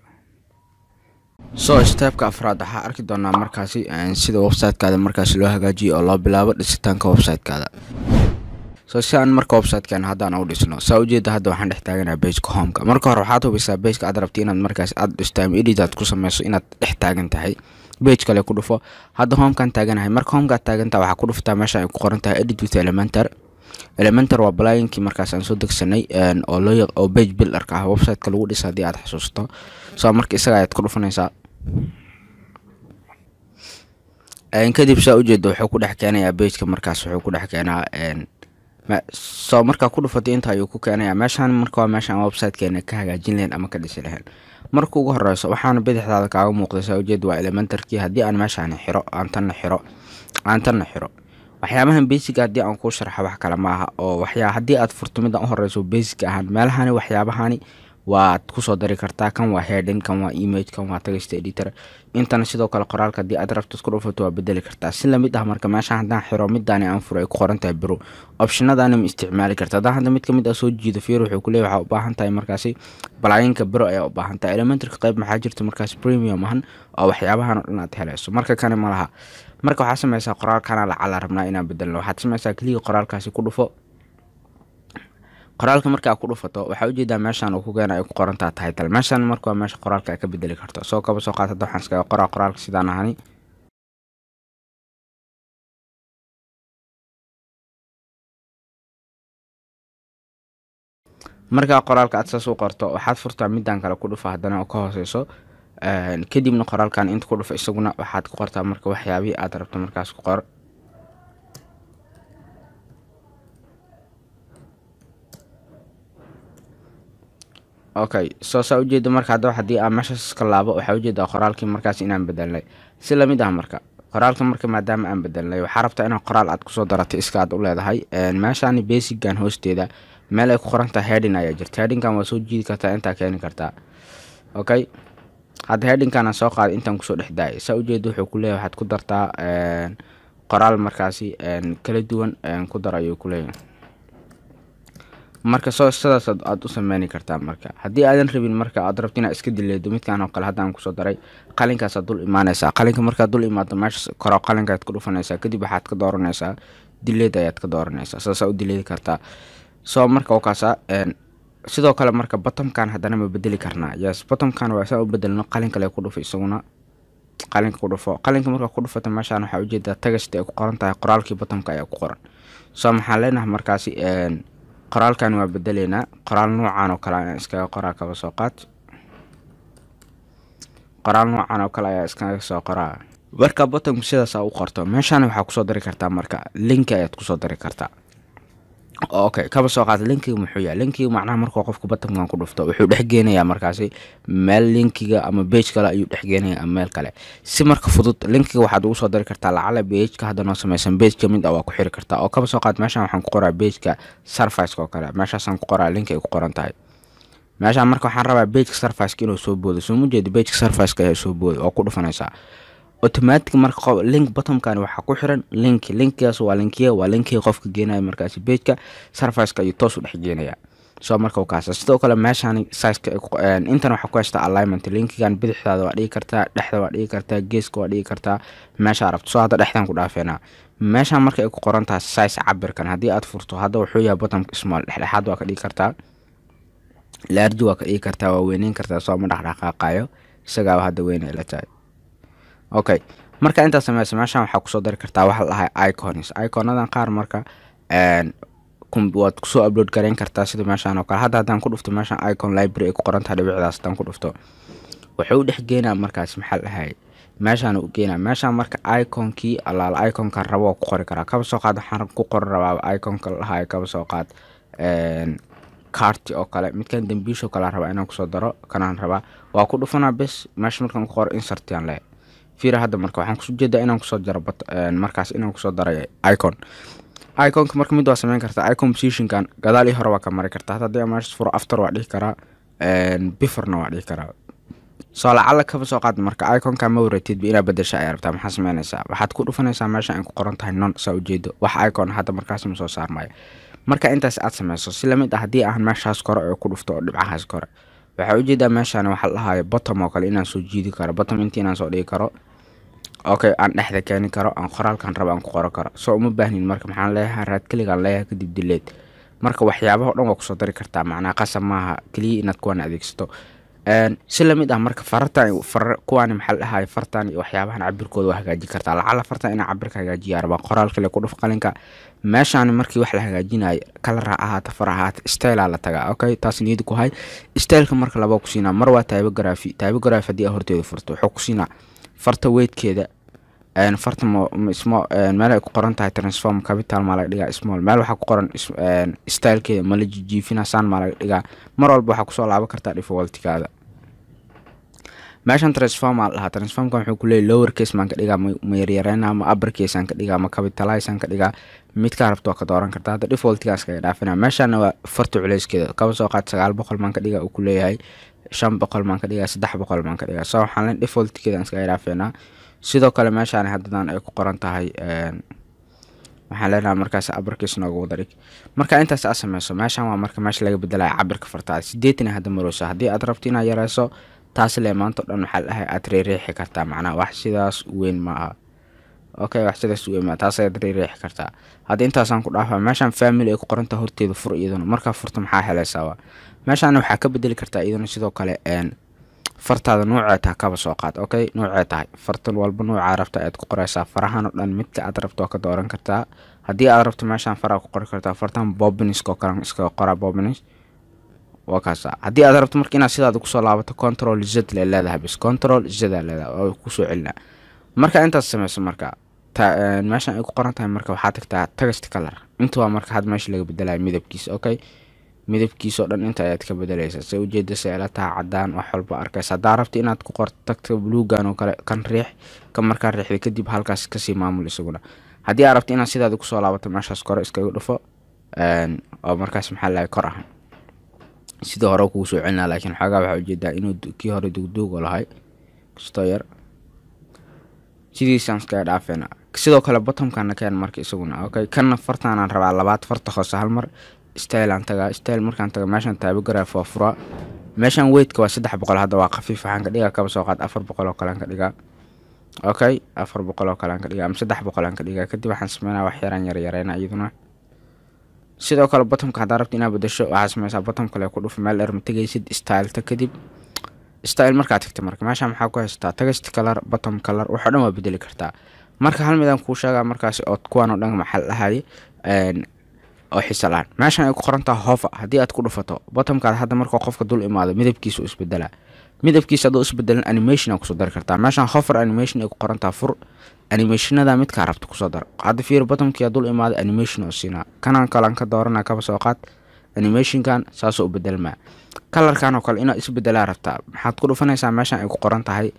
Soo step-ka afraad waxaa arki doonaa markaasi sida website-kaada markaasi loo hagaajiyo oo loo bilaabo dhisitaanka website-kaada. Soo si aan marka website-kan haddaan u dhisno, saa ujeeda hadda waxaan dhex taaganahay page-ka home-ka. Marka hore waxaad hubisaa page-ka aad rabto inaad markaas aad dhisto ama edit aad ku sameyso inaad dhex taagan tahay. Page kale ku dhufo. Hadda home-kan taaganahay. Marka home-kaad taagantahay waxaa ku dhuftaa meesha ay ku qoran tahay edit with Elementor. Elementor waa plugin-kii markaas aan soo degsanay oo loo oo page builder-ka ah, website-ka lagu dhisa haddii aad xasuusato. Soo marka isaga ayaad ku dhufanaysaa. Kadib saa ujeeda wuxuu ku dhex keenayaa page-ka, markaas wuxuu ku dhex keenaa. Soo markaa ku dhufatay inta ayuu ku keenayaa meeshaan. Marka waa meeshaan website-keena ka hagaajin lahayn ama ka dhisi lahayn. Marka ugu horeyso waxaana bidixdaada kaaga muuqda saa ujeeda waa Elementor-kii. Haddii aan meeshaan xiro, aan tanna xiro, aan tanna xiro, waxyaabahan basic haddii aan kuu sharxo wax kale ma aha oo waxyaa haddii aad furto midaan u horeyso basic ahaan meelahani waxyaabahani waad kusoo dari kartaa. Kan waa heading, kan waa image, kan waa text editor. Intana sidoo kale qoraalka haddii aad rabto isku dhufato waa bedeli kartaa si lamid ah. Marka meesha haddaan xiro midaani aan furo ay ku qoran tahay pro, option-adani ma isticmaali karta. Haddaan hadda mid kamid ah soo jiido, fiir, wuxuu kuleeyahay waxaa u baahan tahay markaasi plugin-ka pro ayaa u baahan tahay. Elementor-ka qayb maxaa jirta markaasi premium ahan oo waxyaabahan oo dhan aad helayso, marka kani ma laha. Marka waxaa sameysaa qoraalkana lacala rabnaa inaan bedelno, waxaad sameysaa keliya qoraalkaasi ku dhufo. Qoraalka markaa ku dhufato waxaa ujeedaa meeshaan uu ku keena ay ku qorantaa title. Meeshaan marka waa meesha qoraalka ay ka bedeli karto. Soo kaba soo qaat hadda waxaan iskaga qoraa qoraalka sidaan ahani. Markaa qoraalka aad saas u qorto waxaad furtaa midaan kale, ku dhufa haddana oo ka hooseyso. Kadibna qoraalkan inta ku dhufa, isaguna waxaad ku qortaa marka waxyaabihii aad rabto markaas ku qor. Okay, soo saa ujeeda marka haddaba haddii aan meeshaas ka laabo waxaa ujeedaa qoraalkii markaas inaan bedelnay si lamid ah. Marka qoraalka marka maadaama aan bedelnay, waxaa rabtaa inaad qoraal aad kusoo daratay iska aad u leedahay. Meeshaani basic-gan hoosteeda meel ay ku qoran tahay heading ayaa jirta. Heading-kan waa soo jiidi kartaa, intaa keeni kartaa. Okay, hadda heading-kan aan soo qaaday, intaan kusoo dhex daayay. Saa ujeeda wuxuu ku leeyahay waxaad ku dartaa qoraal markaasi kala duwan ku dar ayuu ku leeyahay. Marka soo sidaas aad u sameyni kartaa. Marka haddii aadan rabin, marka aad rabto inaad iska dileedo midkan oo kale hadda aan kusoo daray, qalinkaasaad dul imaanaysaa. Qalinka markaad dul imaado, meesha koro qalinkaad ku dhufanaysaa, kadib waxaad ka dooranaysaa delete ayaad ka dooranaysaa. Saasaa u dileedi kartaa. So marka wakaasa. Sidoo kale marka buttonkan haddana ma bedeli karnaa? Yes, buttonkan waa saa u bedelno. Qalin kale ku dhufo, isaguna qalinka ku dhufo. Qalinka markaa ku dhufato, meeshaan waxaa ujeedaa text ay ku qoran tahay, qoraalkii buttonka ayaa ku qoran. So maxaan leenahay markaasi? Qoraalkan waa bedeleynaa. Qoraal noocan oo kale ayaan iskaga qoraa. Kaba soo qaad qoraal noocan oo kale ayaa iskaga soo qoraa. Marka buttonku sidaas aa u qorto, meeshaan waxaa kusoo dari kartaa marka linki ayaad kusoo dari kartaa. Okay, kaba soo qaad linkiga muxuu yahay? Linkiga macnaha markuu qofku buttonkan ku dhufto, wuxuu dhex geenayaa markaasi meel linkiga ama page kale ayuu dhex geenaya ama meel kale. Si marka fudud linkiga waxaad ugu soo dari kartaa, lacala pageka hadda noo sameysan page ka mid ah waa ku xiri kartaa. Oo kaba soo qaad meeshaan waxaan ku qoraa pageka serviceka oo kale. Meeshaasaan ku qoraa link ay ku qoran tahay meeshaan. Marka waxaan rabaa pageka serviceka inuu soo boodo. Soo ma jeedi? Pageka serviceka ayaa soo boodo oo ku dhufanaysaa automatic. Marka link buttonkan waxaa ku xiran link. Linkigaas waa linkiya, waa linkii qofka geenaya markaasi pageka serviceka ayuu toos u dhex geenaya. So marka kaas sidoo kale meeshaan sizeka intan waxaa ku haystaa alignment. Linkigan bidixdaada waa dhigi kartaa, dhexda waa dhigi kartaa, geeska waa dhigi kartaa, meesha rabto. So hadda dhexdan ku dhaafeenaa. Meeshaan marka ay ku qoran tahay size, cabirkan haddii aad furto, hadda wuxuu yahay buttonka small. Dhexdhexaad waa ka dhigi kartaa, large waa ka dhigi kartaa, waa weyneyn kartaa. Soo ma dhaqdhaqaaqayo, isagaaba hadda weyn ay la tahay. Okay, marka intaad sameyso, meeshaan waxaa kusoo dari kartaa waxa la dhahay icons. Iconadan qaar marka waad kusoo upload gareyn kartaa, sida meeshaan oo kale. Hadda haddaan ku dhufto meeshaan icon library ay ku qoran tahay, dhibicdaas haddaan ku dhufto, wuxuu u dhex geenaa markaas, maxaa la dhahay, meeshaan u geenaa. Meeshaan marka iconkii allaala iconkan rabo waa ku qori karaa. Kaba soo qaad waxaan ku qoran rabaa iconka la dhahayo, kaba soo qaad, carti oo kale, midkan dambiisho kale rabaa inaan kusoo daro, kanaan rabaa. Waa ku dhufanaa bes. Meesha markaan ku qoro, insert aan leeyahay. Fiira hadda marka waxaan kusoo jeedaa inaan kusoo jaro markaas inaan kusoo daray icon. Iconka marka mid waa sameyn kartaa, icon positionkan gadaal iyo hore waa ka mari kartaa. Hadda haddii aan meesha furo, after waa dhihi karaa, beforena waa dhihi karaa. Soo lacala kaba soo qaad marka iconka ma waratid ba, inaad bedesha ayaa rabtaa. Maxaa sameynaysaa? Waxaad ku dhufanaysaa meesha ay ku qoran tahay none. Saa ujeedo, wax icon hadda markaas ma soo saarmayo. Marka intaas aad sameyso, si lamid ah haddii aan meeshaas kore oo ku dhufto oo dhibcahaas kore, waxaa ujeedaa meeshaan waxaa la dhahayo bottom oo kale inaan soo jiidi karo, bottom intii inaan soo dhigi karo. Okay, aan dhexda keeni karo, aan qoraalkan rabo aan ku qoran karo. Soo uma baahnin. Marka maxaan leeyahay? Right click-gaan leeyahay, kadib delete. Marka waxyaabaha o dhan waa kusoo dari kartaa, macnaha qasab maaha keliya inaad kuwan adeegsato. Si lamid ah marka farartan far kuwaani, maxaa la dhahayo, fartan iyo waxyaabahan cabirkooda waa hagaajin kartaa. Lacala fartan inaa cabirka hagaajiya rabaa, qoraal kale ku dhuf qalinka. Meeshaan markii wax la hagaajinayo, color ha ahaata, far ahaata, style la tagaa. Okay, taas niyada ku hay. Styleka marka laba ku siinaa. Mar waa typography. Typography haddii aad horteeda furto, wuxuu ku siinaa farta weightkeeda, farta small, meel ay ku qoran tahay transform, capital maa laga dhigaa, small, meel waxaa ku qoran stylekeeda ma la jijiifina, saan maa laga dhigaa. Mar walba waxaa kusoo laaban kartaa defaultkaada. Meeshan transform aa la dhahaa. Transformka wuxuu ku leeyahy lower case maan ka dhigaa, ma yaryareyna, ma upper case aan ka dhigaa, ma capitalize aan ka dhigaa. Midkaa rabto waa ka dooran kartaa. Hadda defaultkaas kaga dhaafina. Meeshaana waa farta culeyskeeda. Kaba soo qaad 900 maan ka dhigaa uu ku leeyahay, 500 maan ka dhigaa, 300 maan ka dhigaa. So waxaan leen defaultkeeda aan iskaga dhaafeynaa. Sidoo kale meeshaan haddadan ay ku qoran tahay, waxaan leenahay markaas upper case noogu wada dhig. Marka intaas aad sameyso, meeshaan waa marka meesha laga bedelayo cabirka fartaada. 80 hadda mareyso. Haddii aad rabto inaad yareyso taas le, maanta o dhan waxaa la dhahay aad reereexi kartaa, macnaha wax sidaas u weyn ma aha. Okay, wax sidaas u weyn ma, taas ayaad reereexi kartaa. Hadda intaasaan ku dhaafaa. Meeshaan family ay ku qorantahay horteeda fur iyaduna. Markaa furto, maxaa helaysaa? Waa meeshaan waxaa ka bedeli kartaa iyaduna sidoo kale fartaada noocee tahay. Kaba soo qaad, okay, noocee tahay fartan walba, noocaa rabta ayaad ku qoraysaa. Farahan oo dhan midka aad rabto waa ka dooran kartaa. Haddii aad rabto, meeshaan faraa ku qori kartaa. Fartan Poppins oo kale iskaga qoraa, Poppins waa kaasa. Haddii aad rabto marka inaad sidaada kusoo laabato, control Z le leedahay bis, control Z aa leedahay oo kusoo celinaa. Marka intaas sameyso, marka meeshan ay ku qoran tahay, marka waxaa tagtaa text color. Inta waa marka had meesha laga bedelayo midabkiisa. Okay, midabkiisa oo dhan inta ayaad ka bedelaysaa. Se ujeeda se ila tahay, cadaan wax walba arkaysa. Haddaa rabto inaad ku qorto tagta buluugan oo kale, kan riix. Kan markaa riixda kadib, halkaas kasii maamul isaguna. Haddii aad rabto inaad sidaada kusoo laabato, meeshaas kore iskaga dhufo oo markaas, maxaa lahay, kor ah sidii hore kugu soo celinaa. Laakiin xoogaa waxaa ujeedaa inuu kii hore dugduugo lahay kastoo yar. Sidiisaan iskaga dhaafeena. Sidoo kale buttonkana keen marka isaguna. Okay, kanna fartaanaan rabaa labaad, farta hoose hal mar. Style aan tagaa. Style markaan tago, meeshaan typography waa furaa. Meeshaan weightka waa 300, hadda waa khafiif. Waxaan ka dhigaa, kaba soo qaad, 400 oo kale aan ka dhigaa. Okay, 400 oo kale aan ka dhigaa ama 300 aan ka dhigaa. Kadib waxaan sameynaa wax yaraan yar yareyna iyaduna. Sidoo kale buttonka haddaa rabto inaad bedesho, waxaa sameysaa button kale ku dhufo, meel dheer ma tegaysid. Style ta, kadib style markaad tagto, marka meeshaan maxaa ku haysataa? Text color, button color, waxoo dhan waa bedeli kartaa. Marka hal midaan kuu sheegaa markaasi oo kuwaan oo dhan maxaa la dhahaye oo xiisa la-aan. Meeshan ay ku qoran tahay hover, haddii aad ku dhufato buttonkaada hadda, markuu qofka dul imaado midabkiisa u isbedelaa. Midabkiisa hadduu isbedelin, animation aa kusoo dari kartaa. Meeshan hover animation ay ku qoran tahay fur, animationada midkaa rabto kusoo dar. Hadda fiir, buttonkii dul imaado animation oo siinaa. Kanaan kale aan ka dooranaa, kaba soo qaad animationkan saasoo u bedelmaa. Colorkan oo kale inaad isbedelaa rabtaa, maxaad ku dhufanaysaa? Meeshan ay ku qoran tahay,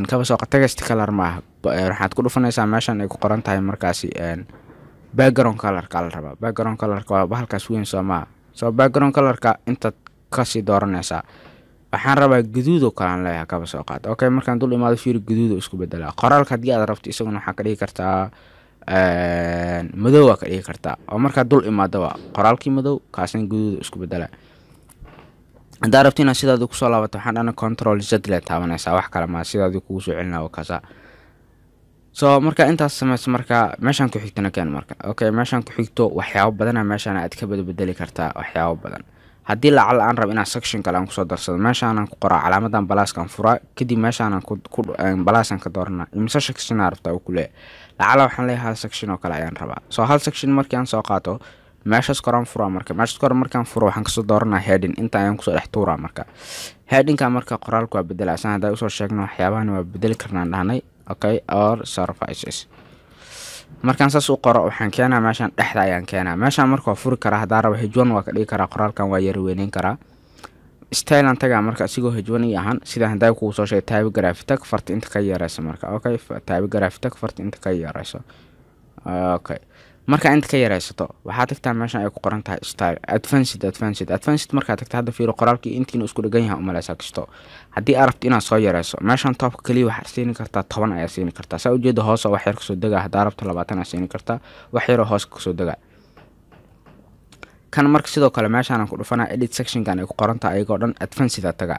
kaba soo qaad, text color maaha, waxaad ku dhufanaysaa meeshan ay ku qoran tahay markaasi background colorka la rabaa. Background colorka waa bahalkaas weyn, soo maaha? So background colorka intaad kasii dooranaysaa. Waxaan rabaa gaduud oo kale aan leeyahay, kaba soo qaad. Okay, markaan dul imaado, fiir, gaduud oo isku bedelaa. Qoraalka haddii aad rabto, isaguna waxaa ka dhigi kartaa madow, waa ka dhigi kartaa oo markaad dul imaado waa qoraalkii madow, kaasna gaduud oo isku bedelaa. Haddaa rabto inaad sidaadi kusoo laabato, waxaan dhana Control Z le taabanaysaa, wax kale maa, sidaadii kugu soo celinaa kaasa. So marka intaas sameyso, marka meeshaan ku xigtana keen marka. Okay, meeshaan ku xigto waxyaabo badana meeshaan aad ka badbedeli kartaa, waxyaabo badan. Haddii lacala aan rabo inaan section kale aan kusoo darsado, meeshaanaan ku qoraa calaamadan pluskaan furaa, kadib meeshaanaan ku plusaan ka dooranaa. Imise section aa rabtaa uu ku leeyahay? Lacala waxaan leeyahay hal section oo kale ayaan rabaa. So hal section markii aan soo qaato, meeshaas koraan furaa. Marka meeshaas kore markaan furo, waxaan kasoo dooranaa heading, inta ayaan kusoo dhex tuuraa. Marka headingka marka qoraalku waa bedela asaan haddaa usoo sheegno, waxyaabahan waa bedeli karnaan dhahnay. Okay, or services markaan saas u qoro, waxaan keenaa meeshaan dhexda ayaan keenaa. Meeshaan marka waa furi karaa, haddaa rabo H1 waa ka dhigi karaa, qoraalkan waa yara weyneyn karaa. Style aan tagaa marka, isigoo H1 ii ahaan sida haddaa kugu soo sheegay, typography tag, farta inta ka yareyso marka. Okay, typography tag, farta inta ka yareyso. Okay, marka inta ka yareysato, waxaa tagtaa meeshan ay ku qoran tahay style, advanced. Advanced markaa tagta, hadda fiiro, qoraalkii intiina isku dhegan yahay umaleysaa kisto. Haddii aad rabto inaad soo yareyso, meeshan topka keliya waxaad siini kartaa 10 ayaa siini kartaa. Saa ujeeda, hoos oo wax yar kasoo dega. Haddaa rabto 20 ayaa siini kartaa, wax yaroo hoos kasoo dega kan. Marka sidoo kale meeshaan ku dhufanaa, edit sectionkan ay ku qoran tahay ayagoo dhan, advanced aa taga.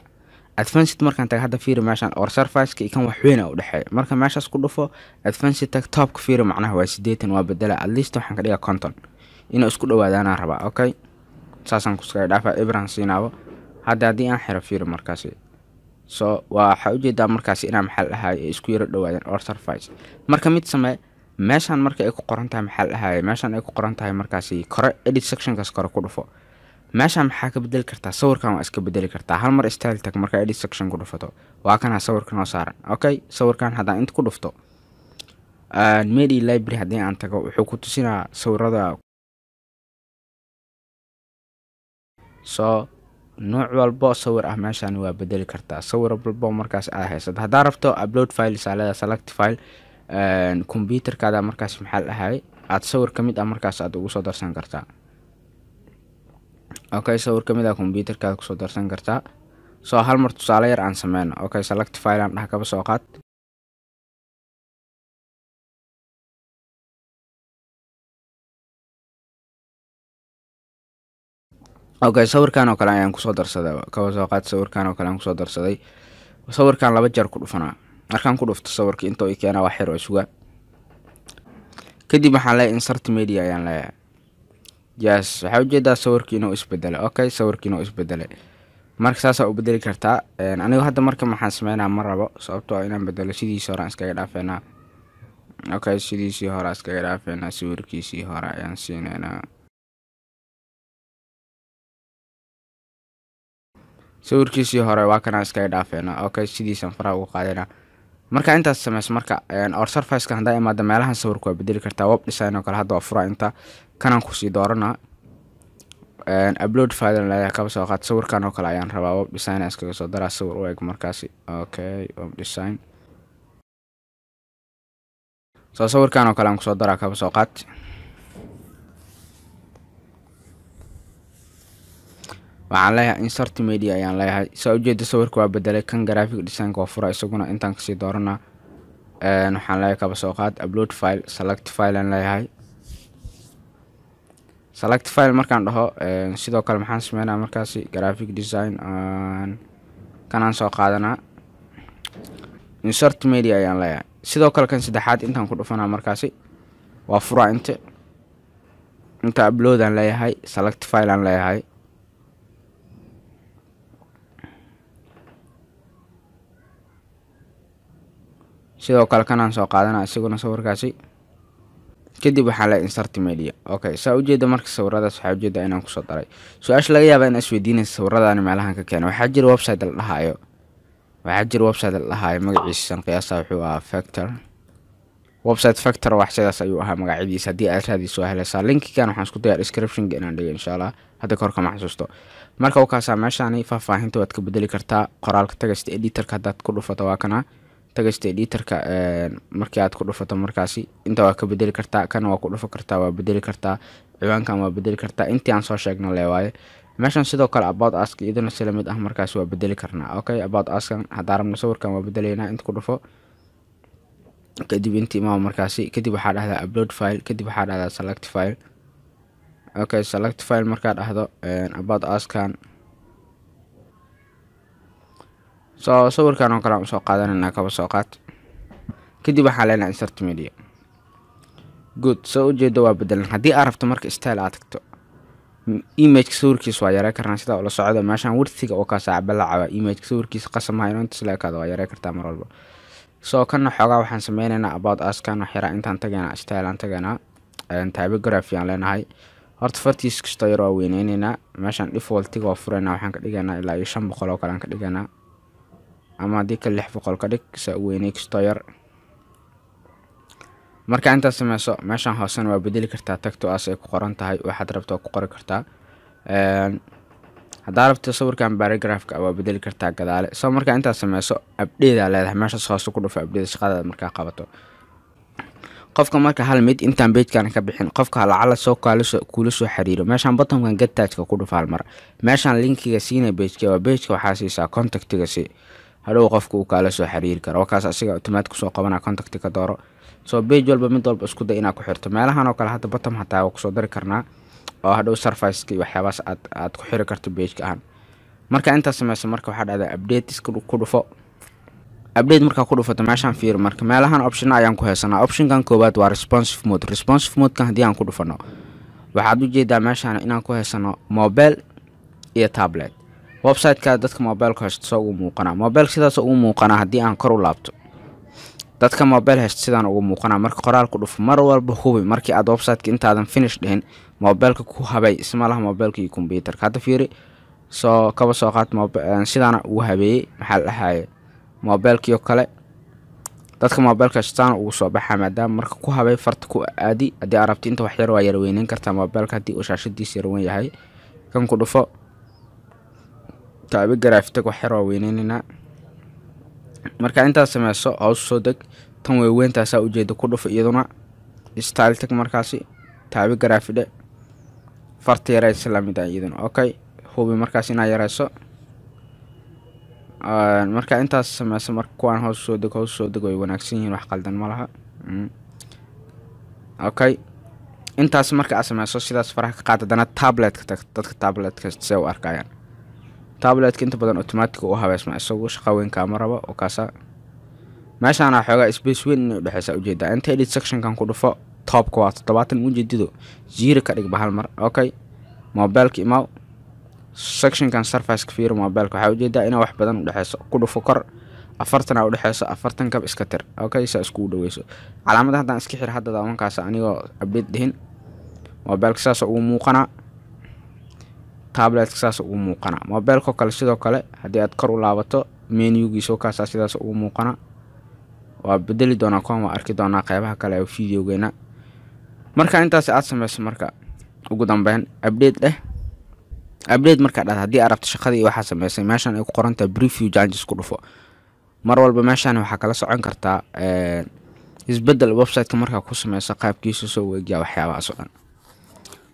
Advanced markaan taga, hadda fiiri, meeshaan or serviceka iyo kan wax weyn a u dhexeeya. Marka meeshaas ku dhufo, advanced tag, topka fiiri, macnaha waa 80, waa bedela, at least waxaan ka dhigaa 50, inuu isku dhawaadaanaan rabaa. Okay, saasaan kuskaga dhaafaa, ibran siinaabo. Hadda haddii aan xiro, fiiri markaasi. So waxaa ujeedaa markaasi inaa maxaa dhahay ay isku yaro dhawaadeen or service. Marka mid samee, meeshaan marka ay ku qoran tahay maxaa dhahay, meeshaan ay ku qoran tahay markaasi kore, edit sectionkaas kore ku dhufo. Meeshaan maxaa ka bedeli kartaa? Sawirkan waa iska bedeli kartaa. Hal mar style tag, markaa edit section ku dhufato, waa kana sawirkan oo saaran. Okay, sawirkan haddaan inta ku dhufto, media library haddii aan tago, wuxuu ku tusinaa sawirada. So nooc walbo sawir ah meeshaan waa bedeli kartaa, sawir walbo markaas aad haysato. Haddaa rabto upload files aa leedahay, select file, computerkaada markaas maxaa la dhahay aad sawir ka mid ah markaas aad ugu soo darsan kartaa. Okay, sawir ka mid ah computerkaada kusoo darsan kartaa. So hal mar tusaale yar aan sameyno. Okay, select file aan dhaha, kaba soo qaad. Okay, sawirkan oo kale ayaan kusoo darsaday, kaba soo qaad sawirkan oo kale aan kusoo darsaday. Sawirkan laba jeer ku dhufanaa. Markaan ku dhufto, sawirka intoo i keenaa, wax yar oo suga. Kadib waxaan leeyahay insert media ayaan leeyahay. Yes, waxaa ujeedaa sawirkii inuu isbedelay. Okay, sawirkii inuu isbedelay. Marka saasaa u bedeli kartaa. Anigu hadda marka maxaan sameynaa? Ma rabo, sababtoo ah inaan bedelo, sidiisii hore aan iskaga dhaafeynaa. Okay, sidiisii hore iskaga dhaafeynaa, sawirkiisii hore ayaan siineynaa. Sawirkiisii hore waa kanaa, iskaga dhaafeynaa. Okay, sidiisaan faraha ugu qaadayna. Marka intaas sameyso, marka or serviceka haddaa imaado, meelahan sawirka waa bedeli kartaa. Web design oo kale hadda waa fura, inta kanaan kusii dooranaa, upload file leeyahay. Kaba soo qaad sawirkan oo kale ayaan rabaa, web design aan iskaga soo daraa sawir u eg markaasi. Okay, web design. So sawirkan oo kale aan kusoo daraa, kaba soo qaad. Waxaan leeyahay insert media ayaan leeyahay. Saa ujeeda, sawirka waa bedelay. Kan graphic designka waa fura, isaguna intaan kasii dooranaa. Waxaan leeyahay, kaba soo qaad, upload file, select file aan leeyahay. Select file markaan dhaho, Select file markaan dhaho, sidoo kale maxaan sameynaa markaasi? Graphic design kanaan soo qaadanaa, insert media ayaan leeyahay. Sidoo kale kan saddexaad intaan ku dhufanaa markaasi, waa furaa inta, upload aan leeyahay, select file aan leeyahay. Sidoo kale kanaan soo qaadanaa isaguna sawirkaasi. Kadib waxaa leeyahay insert media. Okay, saa ujeeda marka sawiradaas waxaa ujeeda inaan kusoo daray. Su-aasha laga yaaba in isweydiinaysa, sawiradaani meelahan ka keena? Waxaa jira website la dhahayo, magaciisa qiyaasa wuxuu ahaa Factor website, Factor wax sidaas ayuu ahaa magacyadiisa. Haddii aad raadiso waa helaysaa. Linkigan waxaan isku dayaa descriptionka inaan dhigo, insha Allah. Hadda kahor kama xasuusto. Marka wakaasaa meeshaani faahfaahinta waad ka bedeli kartaa qoraalka. Text editorka haddaad ku dhufato, waa kana text editorka. Markii aad ku dhufato markaasi inta waa ka bedeli kartaa, kan waa ku dhufan kartaa, waa bedeli kartaa, ciwaankan waa bedeli kartaa. Intii aan soo sheegna le waaye meeshan. Sidoo kale about us iyaduna si lamid ah markaasi waa bedeli karnaa. Okay, about uskan haddaan rabno sawirkan waa bedeleynaa. Inta ku dhufo, kadib inta imaam markaasi, kadib waxaa dhahdaa upload file, kadib waxaa dhahdaa select file. Okay, select file markaa dhahdo, about uskan, so sawirkan oo kale aan usoo qaadanayna, kaba soo qaad. Kadib waxaa leenahay insert media. Good, soo ujeedo waa bedelan. Haddii aad rabto marka style aad tagto, imageka sawirkiisa waa yarey karnaa. Sidaa ula socda meeshaan widthiga oo kaasaa balaca imageka sawirkiisa, qasamaha inuu intaas la ekaado, waa yarey kartaa mar walba. So kana xoogaa waxaan sameyneynaa about us kan wax yaraa intaan tagaynaa, style aan tagaynaa, typography aan leenahay. Horta fartiis kastoo yar waa weyneyneynaa. Meeshaan defaultiga waa fureynaa, waxaan ka dhigaynaa ilaa iyo 500 oo kale aan ka dhigaynaa, ama haddii kale 600 ka dhig. Saa u weyney kastoo yar. Marka intaad sameyso, meeshaan hoosena waa bedeli kartaa. Tagto as ay ku qoran tahay, waxaad rabto waa ku qori kartaa. Haddaa rabto sawirkan paragraphka waa bedeli kartaa gadaale. So markaa intaad sameyso, update aa leedahay, meeshaas hoose ku dhufo update. Shaqadaada markaa qabato qofka marka hal mid intaan pagekan ka bixin, qofka lacala soo kaalisoo kula soo xiriiro, meeshaan buttonkan get touchka ku dhufa hal mar. Meeshaan linkiga siinay pageka waa pageka, waxaa siisaa contactiga si hadhow qofka uu kaala soo xiriiri karo. Wakaas asiga automatic kusoo qabana, contacti ka dooro. So page walba, mid walba isku day inaad ku xirto meelahan oo kale. Hadda button hataa waa kusoo dari karnaa oo hadhow serviceka iyo waxyaabahaas aad ku xiri karto pageka ahaan. Marka intaas sameyso, marka waxaa dhahdaa update iska ku dhufo. Update markaa ku dhufato, meeshaan fiir. Marka meelahan optiona ayaan ku haysanaa. Optionkan koowaad waa responsive mode. Responsive modekan haddii aan ku dhufano, waxaad ujeedaa meeshaan inaan ku haysano mobile iyo tablet. Websiteka dadka mobileka haysto soo ugu muuqanaa mobile, sidaas ugu muuqanaa. Haddii aan kor u laabto, dadka mobile haysto sidaan ugu muuqanaa. Marka qoraal ku dhufo, mar walba hubi markii aad websiteka intaadan finish dhihin mobileka ku habay. Isma laha mobileka iyo computerka. Hadda fiiri, soo kaba soo qaad sidaana ugu habeeyey, maxaa la dhahaye, mobilkii oo kale dadka mobilka haystaan ugu soo baxaa. Maadaama marka ku habay, farta ku aadi. Haddii aad rabto inta wax yar waa yar weyneyn kartaa mobilka haddii uu shaashadiisa yar weyn yahay. Kan ku dhufo, typography tag, wax yar waa weyneyneynaa. Marka intaad sameyso, hoos soo deg, tan way weyntaasaa ujeeda, ku dhufo iyaduna, style tag markaasi, typography dhe, farta yaraysa lamid ah iyaduna. Okay, hubi markaas inaad yareyso. Marka intaas sameyso, marka kuwaan hoos soo deg, hoos soo deg, way wanaagsan yihiin, wax qaldan ma laha. Okay, intaas marka aad sameyso, sidaas faraha ka qaad. Haddana tabletka tag. Dadka tabletka see u arkayaan? Tabletka inta badan automatic u habeysma, isagu shaqa weyn kaama rabo. Oo kaasa meeshaana xoogaa space weyn inay udhexeysa ujeedaa. Inta edit sectionkan ku dhufo, topka waa 70, ujeedido zero ka dhigba hal mar. Okay, mobileka imaw, sectionkan surfaceka fiiro. Mobileka waxaa ujeedaa inaa wax badan udhexeyso. Ku dhufo kor, 40 aa udhexeyso, 40 kab iska tir. Okay, saa iskugu dhaweyso calaamada. Haddaan iska xir hadda daawankaas anigoo update dhihin, mobileka saas ugu muuqanaa, tabletka saas ugu muuqanaa. Mobilka kale sidoo kale haddii aad kor u laabato, menugiisa kaasaa sidaas ugu muuqanaa. Waa bedeli doonaa kuwan, waa arki doonaa qeybaha kale ee videogeena. Marka intaas aad sameyso, marka ugu dambeyn update dheh. Update markaa dhahda, haddii aad rabto shaqadii iyo waxaa sameysay, meeshan ay ku qoran tahay preview changes ku dhufo. Mar walba meeshan waxaa kala socon kartaa isbedel website-ka markaa ku sameyso, qaabkiisa soo weegyaa, waxyaabahaas oo dhan.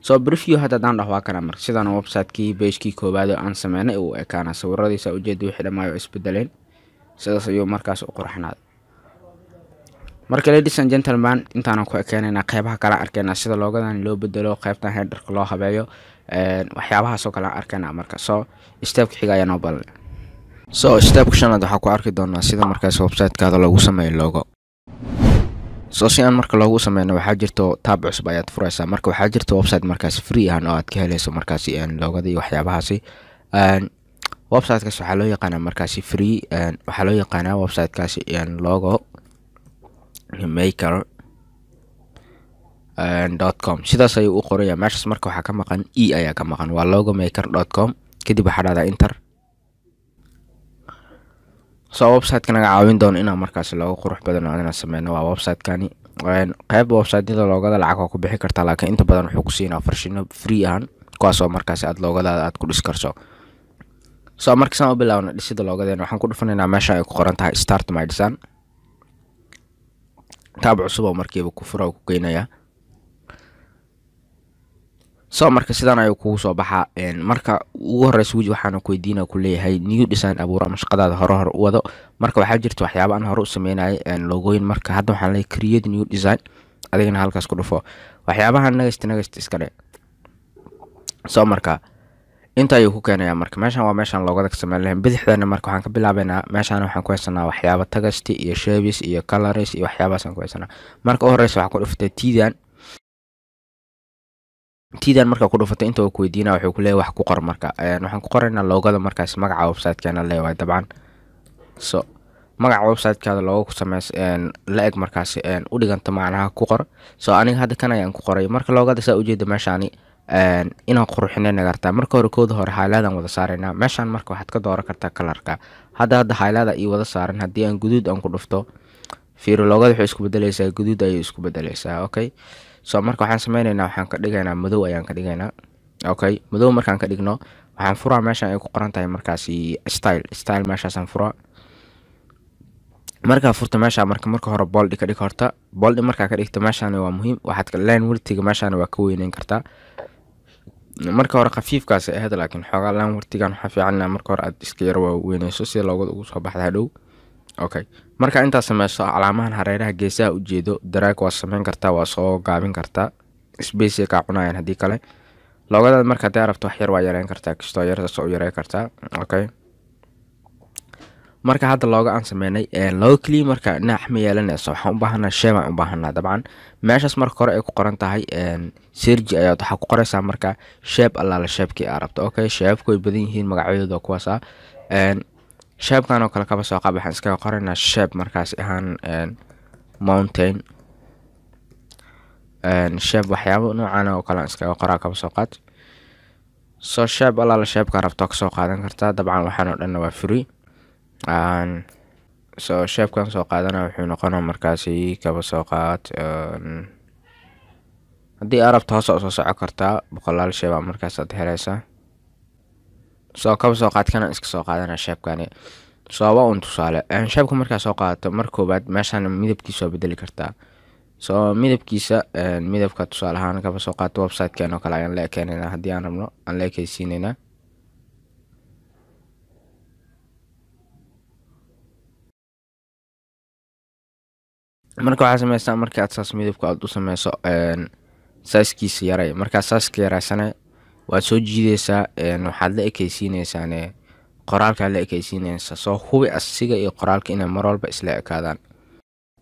So preview hadda haddaan dhaho, waa kana. Marka sidaan website-kii page-kii koowaad oo aan sameynay uu ekaana. Sawiradiisa ujeeda, wixii dhamaayo isbedeleen, sidaas ayuu markaas u qurxanaaday. Marka ladies and gentlemen, intaanan ku ekeenaynaa. Qeybaha kale arkaynaa sida logodan loo bedelo, qeybtan headerka loo habeeyo, waxyaabahaas oo kale aan arkaynaa. Marka so stepka xiga ayaa noo balan. So stepka shanaad waxaa ku arki doonaa sida markaas websitekaada loogu sameeyo logo. So si aan marka loogu sameyno, waxaa jirto tab cusub ayaad furaysaa. Marka waxaa jirta website markaas free ahan oo aad ka helayso markaasi logoda iyo waxyaabahaasi. Websitekaas waxaa loo yaqaanaa markaasi free, waxaa loo yaqaanaa websitekaasi logo maker.com. Sidaas ayuu u qoraya meeshaas. Marka waxaa ka maqan e ayaa ka maqan, waa logomaker.com. Kadib waxaa dhahdaa enter. So websiteka naga caawin doono inaan markaasi looga qurux badan oo inaan sameyno waa websitekani. Qeyb websiteyada logoda lacag waa ku bixi kartaa, laakiin inta badan wuxuu ku siinaa versiono free ahan, kuwaas oo markaasi aad logodaada aad ku dhisi karso. So marka saan u bilaabno dhisida logodeena, waxaan ku dhufanaynaa meesha ay ku qoran tahay "Start my design". Tab cusub oo markiiba ku fura oo ku geynaya. So marka sidan ayuu kugu soo baxaa. Marka ugu horeysa weji waxaana ku weydiina ku leeyahay new design abuur ama shaqadaada hore hore u wado. Marka waxaa jirta waxyaaba aan hore u sameynayay logooyin. Marka hadda waxaan leeyahay "Create new design". Adigana halkaas ku dhufo, waxyaabaha next, next iska dhe. So marka inta ayuu ku keenayaa. Marka meeshan waa meeshaan logoda ka sameyn lahayn. Bidixdana marka waxaan ka bilaabaynaa meeshaan waxaan ku haysanaa waxyaaba text iyo shapes iyo colors iyo waxyaabahaasaan ku haysanaa. Marka u horeysa waxaa ku dhufatay tidan. Tidan marka ku dhufatay, inta uu ku weydiinaa, wuxuu ku leeyahay wax ku qor. Marka waxaan ku qoraynaa logoda markaas magaca websitekeena leeyahay dabcan. So magaca websitekaada looga ku sameys la eg markaasi u dhiganta macnaha ku qor. So aniga hadda kan ayaan ku qoray. Marka logoda saa ujeeda meeshaani inaan qurxinay nagartaa. Marka hore kooda hore highlight wada saaraynaa meeshaan. Marka waxaad ka dooran kartaa colorka. Hadda highlight ii wada saaran. Haddii aan guduud aan ku dhufto, fiiro, logoda waxay isku bedeleysaa guduud ayay isku bedeleysaa. Okay, so marka waxaan sameyneynaa, waxaan ka dhigaynaa madow ayaan ka dhigaynaa. Okay, madow markaan ka dhigno, waxaan furaa meeshaan ay ku qoran tahay markaasi "Style". Style meeshaasaan furaa. Markaa furta meesha, marka hore bold ka dhig horta. Bold markaa ka dhigto, meeshaan waa muhiim, waxaad line widthiga meeshaan waa ka weyneyn kartaa. Marka hore khafiifkaas ay ahayd, laakiin xoogaa line widthigan waxaa fiican inaa marka hore aad iska yar waaweyneyso si logoda ugu soo baxda hadhow. Okay, marka intaad sameyso, calaamahan hareeraha geesaha ujeedo drag waa sameyn kartaa, waa soo gaabin kartaa, space kaa cunayaan haddii kale logodaad. Marka haddii rabto wax yar waa yareyn kartaa, kastoo yar saas u yareyn kartaa. Okay, marka hadda logo aan sameynay, logo keliya marka dhinac ma yeelanayso. Waxaan u baahanaa shape aan u baahanaa dabcan. Meeshaas marka hore ay ku qoran tahay "Search" ayaad waxaa ku qoraysaa marka shape allaala shapekii aa rabto. Okay, shapeku way badan yihiin, magacyadooda kuwaas ah. Shapekan oo kale kaba soo qaab, waxaan iskaga qoraynaa shape markaas ahaan mountain shape, waxyaabo noocan oo kale aan iskaga qoraa kaba soo qaad. So shape allaala shapeka rabto kasoo qaadan kartaa dabcan, waxaan oo dhanna waa free. So shapekan soo qaadana wuxuu noqonaa markaasi kaba soo qaad, haddii aad rabto hoos usoo soco kartaa, boqolaal shape aa markaas aad helaysaa. So kaba soo qaad kana iska soo qaadana shapekani. So waa un tusaale. Shapeka markaa soo qaadato, mar koobaad meeshaan midabkiisa waa bedeli kartaa. So midabkiisa, midabka tusaale ahaan kaba soo qaato website-keen oo kale ayaan la ekeenaynaa haddii aan rabno, aan la ekeysiineynaa. Marka waxaa sameysaa, marka aad saas midabka aad u sameyso, sizekiisa yaray. Markaa sizeka yareysane, waad soo jiideysaa, waxaad la ekeysiineysaane qoraalkaa la ekeysiineysaa. Soo hubi asiga iyo qoraalka inay mar walba isla ekaadaan,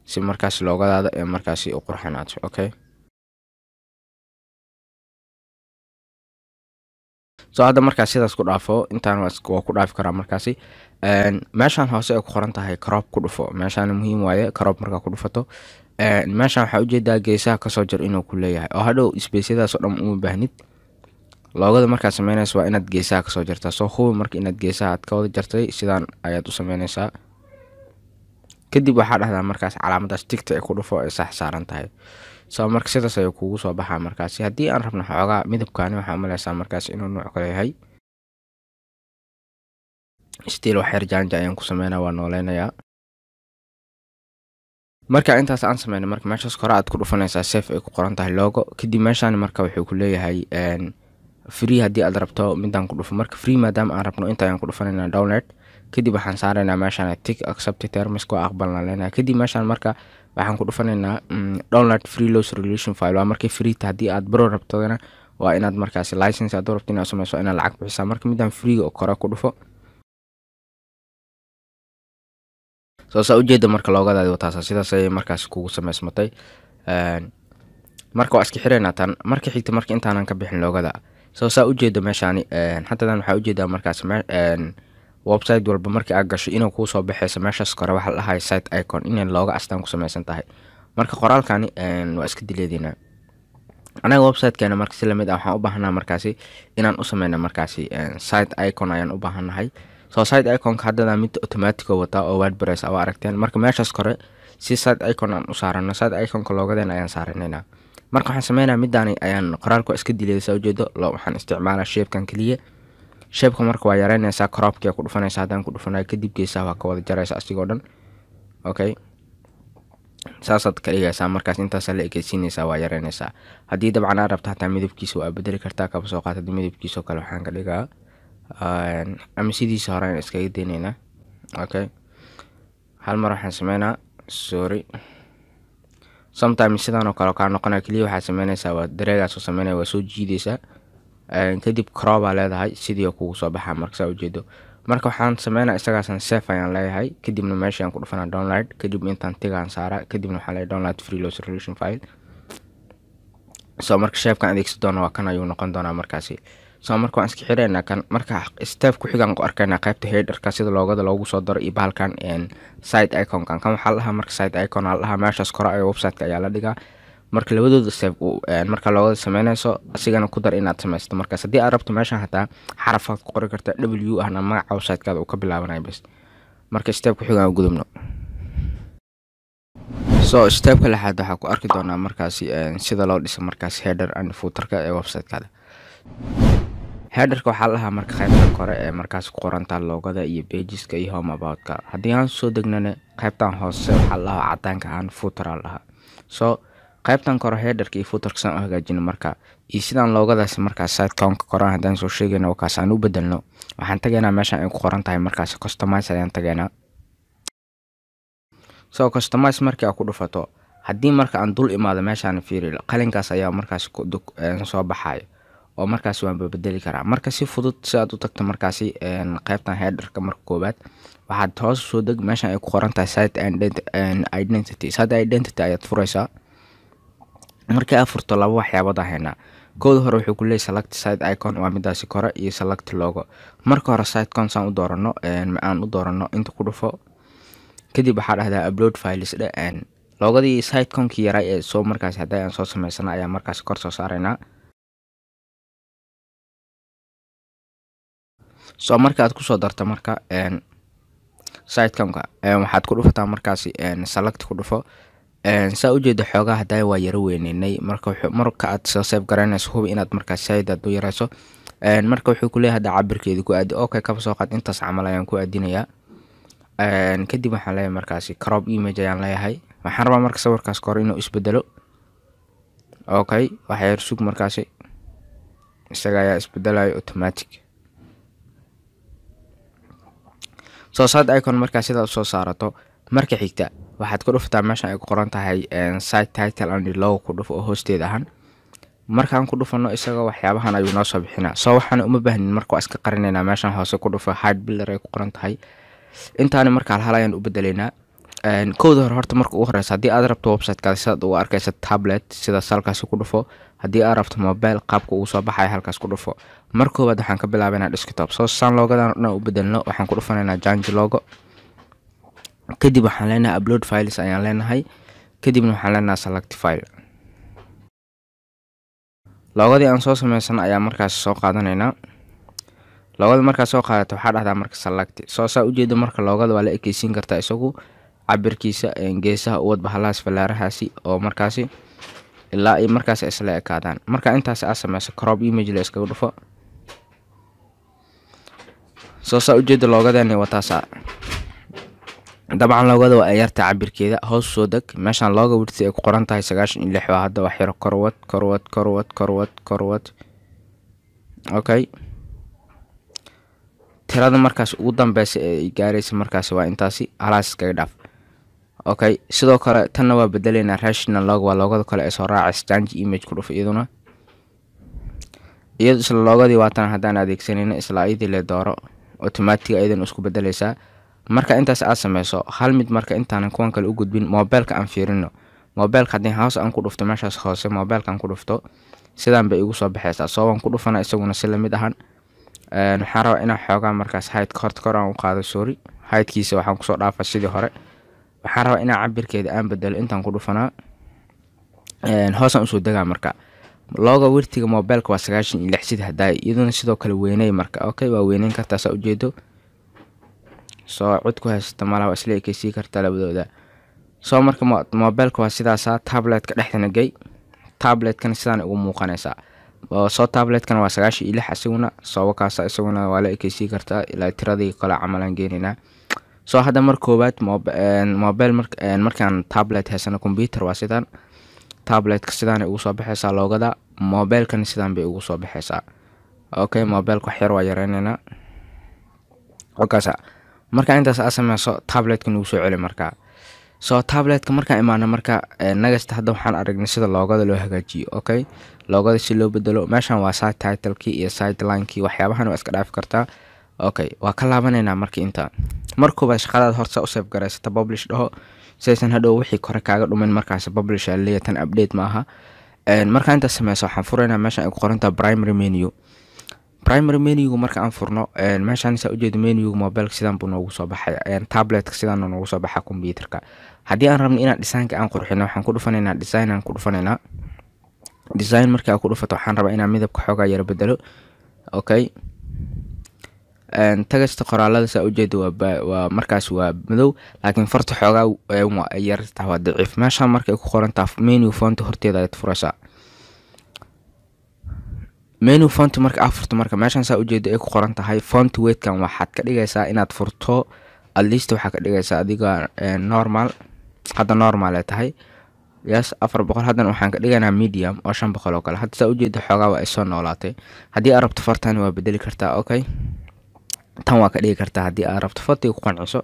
si markaas logodaada ee markaasi u qurxanaato. Okay, so hadda markaas sidaas ku dhaafo, intaan waa ku dhaafi karaa. Markaasi meeshaan hoose ay ku qoran tahay "Crop" ku dhufo. Meeshaan muhiim waaye. Crop markaa ku dhufato, meeshaan waxaa ujeedaa geesaha kasoo jar inuu ku leeyahay, oo hadhow spaceyadaas oo dhan uma baahnid. Logoda markaad sameynayso waa inaad geesaha kasoo jartaa. Soo hubi marka inaad geesaha aad ka wada jartay. Sidaan ayaad u sameyneysaa. Kadib waxaa dhahdaa markaas calaamadaas tickta ee ku dhufo ay sax saaran tahay. So marka sidaas ayuu kugu soo baxaa. Markaasi haddii aan rabno xoogaa midabkaani, waxaa umaleysaa markaas inuu nooc kale yahay. Still wax yar change ayaan ku sameynaa, waa nooleynayaa. Marka intaas aan sameynay, marka meeshaas kore aad ku dhufanaysaa "Save" ay ku qoran tahay logo. Kadib meeshaan marka wuxuu ku leeyahay free haddii aad rabto midaan ku dhufo. Marka free maadaama aan rabno, inta ayaan ku dhufanaynaa "Download". Kadib waxaan saaraynaa meeshaan tick, "Accept terms" ku aqbalna leenahay. Kadib meeshaan marka Waxaan ku dhufanaynaa download free low resolution file. Waa markay free tahay. Haddii aad pro rabtodana, waa inaad markaasi license aad u rabto inaad sameyso, inaad lacag bixisaa. Marka midaan freega oo kore ku dhufo. Soo saa ujeeda, marka logodaadi wataasa sidaas ayay markaasi kugu sameysmatay. Marka waa iska xireynaa tan. Marka xigta, marka intaanan ka bixin logoda, soo saa ujeeda meeshaani haddadan waxaa ujeedaa markaas website walba markii aad gasho inuu kuu soo baxeyso meeshaas kore waxa la dhahayo site icon, inay logo astaan ku sameysan tahay. Marka qoraalkani waa iska dileedeynaa anaga websitekeena. Marka si lamid ah waxaan u baahanaa markaasi inaan u sameyno markaasi site icon ayaan u baahannahay. So site iconka haddana mid automatic oo wataa oo WordPress waa aragteen. Marka meeshaas kore si site icon aan u saarano, site iconka logodeena ayaan saaranaynaa. Marka waxaan sameynaa midaani ayaan qoraalka iska dileedaysaa. Ujeedo, waxaan isticmaalaa shapekan keliya. Shapeka marka waa yareynaysaa, cropkia ku dhufanaysa. Haddaan ku dhufanayo, kadib geesaha waa ka wada jaraysa asigoo dhan. Okay, saasaad ka dhigaysaa. Markaas intaasaa la ekeysiinaysaa, waa yareynaysaa. Haddii dabcan aad rabto, hataa midabkiisa waa bedeli kartaa. Kaba soo qaat hadii midabkiisa oo kale waxaan ka dhigaa ama sidiisa hore ayaan iskaga daynaynaa. Okay, hal mar waxaan sameynaa, sorry, sometimes sidan oo kale kaa noqonaya. Keliya waxaad sameynaysaa waa dareegaas oo sameynaya, waa soo jiidaysaa, kadib crop aa leedahay, sidii oo kugu soo baxaa. Marka saa ujeedo, marka waxaan sameynaa isagaasan save ayaan leeyahay, kadibna meeshaan ku dhufanaa download, kadib intaan tigaan saaraa, kadibna waxaan leeyahay download free low resolution file. So marka shapekan adeegsan doono waa kan ayuu noqon doonaa markaasi. So marka waan iska xireynaa kan. Marka step ku xigaan ku arkaynaa qaybta headerka, sida logoda loogu soo daro iyo bahalkan site iconkan. Kan waxaa la dhahaa marka site icon aa la dhahaa. Meeshaas kore ee websiteka ayaa la dhigaa. Marka labadooda step marka logoda sameynayso, asigana ku dar inaad sameysto. Markaas haddii aad rabto, meeshan hataa xarafaad ku qori kartaa W ahna magaca websitekaada uu ka bilaabanayo bes. Marka step ku xigaan gudubno. So stepka lixaad waxaa ku arki doonaa markaasi sida loo dhiso markaas header and footerka ee websitekaada. Headerka waxaa la dhahaa marka qaybtan kore ee markaas ku qorantaa logoda iyo pageska iyo home aboutka. Haddii aan soo degnana, qaybtan hoose waxaa la dhahaa cadaanka ahaan footer aa la dhahaa. So qaybtan kore headerka iyo footerka saan u hagaajino marka iyo sidaan logodaasi markaas siteconka koraan haddaan soo sheegayno kaas aan u bedelno, waxaan tagaynaa meeshan ay ku qoran tahay markaas customize ayaan tagaynaa. So customize markii aad ku dhufato, haddii marka aan dul imaado meeshaan, fiiri, qalinkaas ayaa markaas soo baxayo oo markaas waan bedeli karaa. Marka si fudud si aad u tagto markaasi qaybtan headerka, marka koowaad waxaad hoos soo deg meeshan ay ku qoran tahay site identity. Site identity ayaad furaysaa. Markii aad furto, laba waxyaabood aan haynaa. Kooda hore wuxuu ku leeyahay select site icon, waa midaasi kore, iyo select logo. Marka hore sitecon saan u doorano, aan u doorano, inta ku dhufo, kadib waxaa dhahdaa upload files dhe. Logodii siteconkii yaray ee soo markaas haddii aan soo sameysana ayaa markaas kor soo saaraynaa. So marka aad kusoo darto marka siteconka, waxaad ku dhufataa markaasi select ku dhufo. Saa ujeeda, xoogaa hadaa waa yaro weyneynay. Marka marka aad soo save garaynayso, hubi inaad markaas side aad u yarayso. Marka wuxuu kuleeyahay hadda cabirkeedi ku aadi. Okay, kaba soo qaad intaas camal ayaan ku aadinayaa. Kadib waxaan leeyahay markaasi crop image ayaan leeyahay. Waxaan rabaa marka sawirkaas kore inuu isbedelo. Okay, waxa yar sug, markaasi isaga ayaa isbedelayo automatic. So site icon markaa sidaa usoo saarato, marka xigta waxaad ku dhufataa meeshan ay ku qoran tahay site title and logo. Ku dhufo oo hoosteeda ahaan. Markaan ku dhufano isaga, waxyaabahan ayuu noo soo bixinaa. So waxaan uma baahnin, marka waa iska qarinaynaa. Meeshan hoose ku dhufo, hide builder ay ku qoran tahay. Intaani marka hal hal ayaan u bedeleynaa. Kowda hore horta, marka ugu horeysa, haddii aad rabto websitekaada sidaad ugu arkaysa tablet, sidaas halkaasi ku dhufo. Haddii aad rabto mobile, qaabka uu soo baxayo halkaas ku dhufo. Mar koowaad waxaan ka bilaabaynaa desktop. So saan logodan o dhan u bedelno, waxaan ku dhufanaynaa change logo, kadib waxaan leenahay upload files ayaan leenahay, kadibna waxaan leenahay select file. Logodii aan soo sameysan ayaa markaas soo qaadanaynaa. Logoda markaad soo qaadato, waxaa dhahdaa marka select. Soo saa ujeeda, marka logoda waa la ekeysiin kartaa isagu cabirkiisa, geesaha uwad, bahalahaas fallaarahaasi oo markaasi ilaa ay markaas isla ekaadaan. Marka intaas aad sameyso, crop image la iskaga dhufo. Soo saa ujeeda, logodani wataasa. Dabcan logoda waa ay yarta cabirkeeda. Hoos soo deg, meeshaan logo width ay ku qoran tahay 96 waa hadda. Wax yar korwad, korwad, korwad, korwad, korwad. Okay, tirada markaas ugu dambeysa ee ay gaaraysa markaasi waa intaasi. Halaas iskaga dhaaf. Okay, sidoo kale tanna waa bedeleynaa. Rational logo waa logoda kale ee soo raacaysa. Change image ku dhufo. Iyaduna iyado isla logodii waatan haddaan adeegsanayno, isla iyadii le dooro, automatic ayadan isku bedeleysaa. Marka intaas aad sameyso, hal mid marka intaanan kuwan kale u gudbin, mobilka aan fiirino. Mobilka haddii hoos aan ku dhufto, meeshaas hoose mobilka aan ku dhufto, sidaan bay igu soo baxaysaa. Soo waan ku dhufana isaguna si lamid ahan. Waxaan rabaa inaan xoogaa markaas height horta kor aan u qaado. Sorry, heightkiisa waxaan kusoo dhaafa sidii hore. Waxaan rabaa inaan cabirkeeda aan bedelo. Intaan ku dhufanaa, hoosaan usoo degaa. Marka logo widthiga mobilka waa 96 sida hadaay. Iyaduna sidoo kale weyney marka. Okay, waa weyneyn kartaa saa ujeedo. Soo cod ku haysata malaha, waa isla ekeysii kartaa labadooda. Soo marka mobilka waa sidaasa. Tabletka dhexdana gey. Tabletkana sidaan ugu muuqanaysaa. Soo tabletkana waa 96 isaguna. Soo wakaasa, isaguna waa la ekeysii kartaa ilaa tiradii kale camalaan geenaynaa. Soo hadda mar koowaad mobile markaan tablet haysano, computer waa sidaan, tabletka sidaan ugu soo baxaysaa logoda, mobilkana sidaan bay ugu soo baxaysaa. Okay, mobilka wax yar waa yareyneynaa. Wakaasa. Marka intaas aad sameyso, tabletka nagu soo celi. Markaa soo tabletka markaan imaano, marka nagasta hadda waxaan aragnay sida logoda loo hagaajiyo. Okay, logoda si loo bedelo, meeshan waa site titlekii iyo site linekii, waxyaabahan waa iska dhaafi kartaa. Okay, waa ka laabanaynaa. Marka inta mar koobaad shaqadaad horta u save garaysata, publish dhaho, saysan hadhow wixii kore kaaga dhumin. Markaas publish aa leeyahay, tan update ma aha. Markaa intaas sameyso, waxaan furaynaa meeshan ay ku qorantaha primary menu. Primary menugu marka aan furno, meeshaan saa ujeedo, menuga mobilka sidaan buu noogu soo baxay, tabletka sidaan noogu soo baxa. Computerka haddii aan rabno inaan designka aan qurxino, waxaan ku dhufanaynaa design aan ku dhufanaynaa. Design markii aad ku dhufato, waxaan rabaa inaan midabka xoogaa yara bedelo. Okay, tagasta qoraalada saa ujeeda waa markaas waa madow, laakiin farta xoogaa yartaa, waa daciif. Meeshaan markay ku qorantaa menu font horteeda ayaad furaysaa. Menu font marka aad furto, marka meeshaan saa ujeeda ay ku qoran tahay font weightkan, waxaad ka dhigaysaa inaad furto at least, waxaa ka dhigaysaa adiga normal. Hadda normal ay tahay, yes, 400. Haddana waxaan ka dhigaynaa medium oo 500 oo kale. Hadda saa ujeeda xoogaa waa ay soo noolaatay. Haddii aad rabto fartan waa bedeli kartaa. Okay, tan waa ka dhigi kartaa haddii aad rabto, fartiga ku qanciso.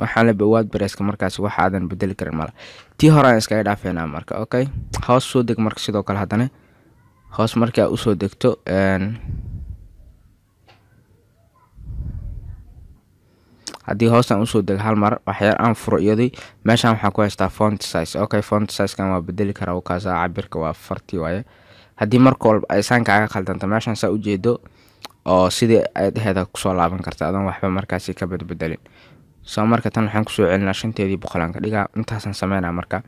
Waxaan la WordPresska markaas wax aadan bedeli karin mala. Tii hore aan iskaga dhaafeynaa marka. Okay, hoos soo deg. Marka sidoo kale haddana hoos markii aad usoo degto, haddii hoostaan usoo dego hal mar waxyar aan furo iyadii, meeshaan waxaan ku haystaa font size. Okay, font sizekan waa bedeli karaa. Kaasa cabirka waa farti waaye. Haddii marka walba ay saan kaaga khaldanta, meeshaan saa ujeedo oo sidii ay dheheeda kusoo laaban karta adoon waxba markaasi ka bedbedelin. Soo marka tan waxaan kusoo celinaa shanteedii boqolaan ka dhigaa. Intaasaan sameynaa marka.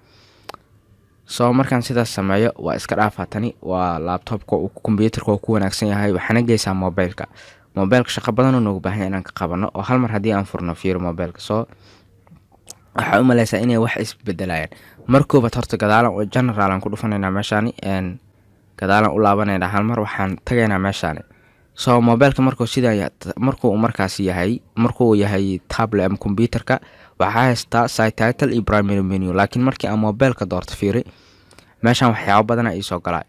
Soo markaan sidaas sameeyo, waa iska dhaafaa. Tani waa laptopka, computerka oo ku wanaagsan yahay. Waxaana geysaa mobilka. Mobilka shaqo badan oo noogu baahan yahay inaan ka qabano. Oo hal mar haddii aan furno, fiiro mobilka. Soo waxaa u maleysaa inay wax isbedelayaan. Mar koobaad horta gadaalan oo general aan ku dhufanaynaa meeshaani, gadaalan u laabanaynaa hal mar, waxaan tagaynaa meeshaani. So mobilka markuu sidaa, markuu markaas yahay, markuu yahay tablet ama computerka, waxaa haystaa site title iyo primary menu. Laakiin markii aan mobilka doorto, fiiri meeshaan waxyaabo badana iisoo galaa.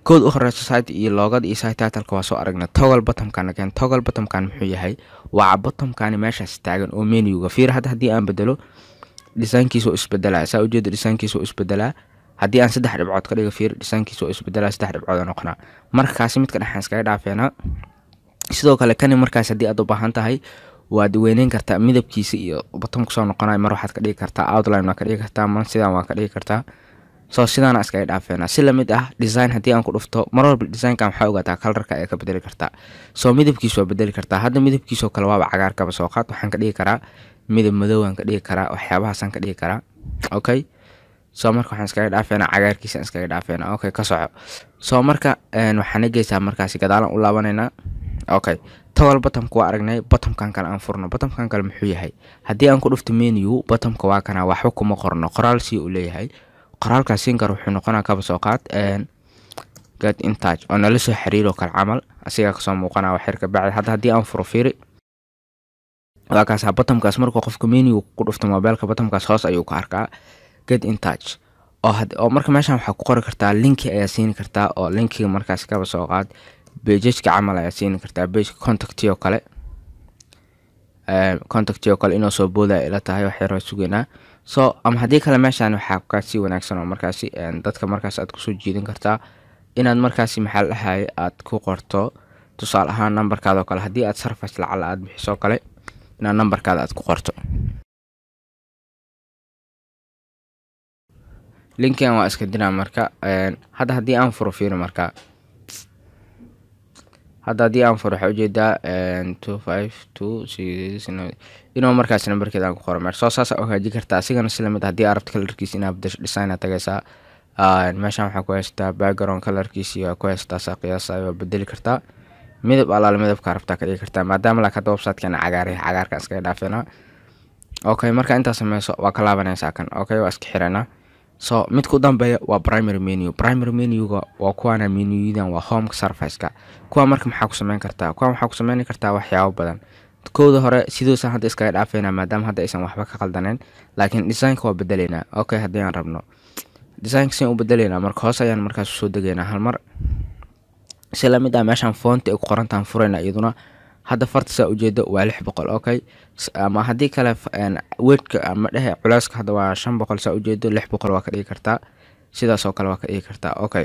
Kood u horeyso site iyo logoda iyo site titleka waa soo aragnay. Toggle buttonkan keen. Toggle buttonkan muxuu yahay? Waa buttonkani meeshaas taagan oo menuga. Fiiri hadda, haddii aan bedelo, designkiisa oo isbedelaa. Saa ujeeda, designkiisa oo isbedelaa. Haddii aan saddex dhibcood ka dhigo, fiiri, designkiisa oo isbedelaa, saddex dhibcood oo noqonaa. Marka kaasi midka dhexaan iskaga dhaafeenaa. Sidoo kale kani markaas haddii aad u baahan tahay, waad weyneyn kartaa midabkiisa iyo button kusoo noqonayo. Mar waxaad ka dhigi kartaa outline, waa ka dhigi kartaa, mar sidaan waa ka dhigi kartaa. Soo sidaana iskaga dhaafeena. Si lamid ah design haddii aan ku dhufto, mar walba designkan waxaa ogaataa colorka ayaa ka bedeli kartaa. Soo midabkiisa waa bedeli kartaa. Hadda midabkiisoo kale waaba cagaarkaba. Soo qaad, waxaan ka dhigi karaa midab madow aan ka dhigi karaa, waxyaabahaasaan ka dhigi karaa. Okay, soo marka waxaan iskaga dhaafeynaa cagaarkiisa aan iskaga dhaafeynaa. Okay, ka soco. Soo marka waxaan geysaa markaasi gadaalan u laabanaynaa. Okay, toggle buttonka waa aragnay. Buttonkan kale aan furno. Buttonkan kale muxuu yahay? Haddii aan ku dhufto menu buttonka, waa kana, waxba kuma qorno. Qoraal sii uu leeyahay. Qoraalkaas siin karo wuxuu noqonaa, kaba soo qaad, "Get in touch" oo nala soo xiriiro kale camal. Asigaa kasoo muuqanaa wax yar ka bacdi. Hadda haddii aan furo, fiiri, waa kaasa buttonkaas. Markuu qofka menu ku dhufto mobilka, buttonkaas hoos ayuu ka arkaa "Get in touch". Oo marka meeshan waxaa ku qori kartaa linki ayaa siini kartaa, oo linkiga markaas kaba soo qaad pageka camal ayaa siini kartaa, pageka contact oo kale. Contact oo kale inuu soo boodaya ila tahay, wax yar waa sugaynaa. So ama haddii kale meeshaan waxaa kasii wanaagsan oo markaasi dadka markaas aad kusoo jiidan kartaa inaad markaasi, maxaa la dhahay, aad ku qorto tusaale ahaan nambarkaada oo kale. Haddii aad service lacala aad bixiso kale, inaad nambarkaada aad ku qorto. Linkigan waa iska diraa. Marka hadda haddii aan furo, fiiri, marka hadda haddii aan furo, waxaa ujeedaa 252 6 inuu markaas nambarkeeda aan ku qoro meesha. Soo saas u hagaajin kartaa asigana. Si lamid, haddii aad rabto colorkiisa inaad bedesho, design aad tagaysaa. Meeshan waxaa ku haysataa background colorkiisi waa ku haysataa, saa qiyaasayo waa bedeli kartaa. Midab alaala midabka rabtaa ka dhigi kartaa. Maadaama laakiin hadda website-keena cagaar yahay, cagaarka iskaga dhaafeynaa. Okay, marka intaas sameyso, waa ka laabanaysaa kan. Okay, waa iska xiranaa. So midka u dambeeya waa primary menu. Primary menuga waa kuwaana, menuyadan waa homeka, serviceka kuwa. Marka maxaa ku sameyn kartaa kuwa? Waxaa ku sameyn kartaa waxyaabo badan. Kooda hore siduusan hadda iskaga dhaafeynaa, maadaama hadda aysan waxba ka qaldaneen, laakiin designka waa bedeleynaa. Okay, haddii aan rabno designka sin u bedeleynaa, marka hoos ayaan markaas usoo degeynaa hal mar. Si lamid ah meeshaan fonti ay ku qorantahan furayna iyaduna. Hadda farta saa ujeedo waa 600. Okay, ama haddii kale weightka ama dhehe culeyska hadda waa 500, saa ujeedo. 600 waa ka dhigi kartaa, sidaas oo kale waa ka dhigi kartaa. Okay,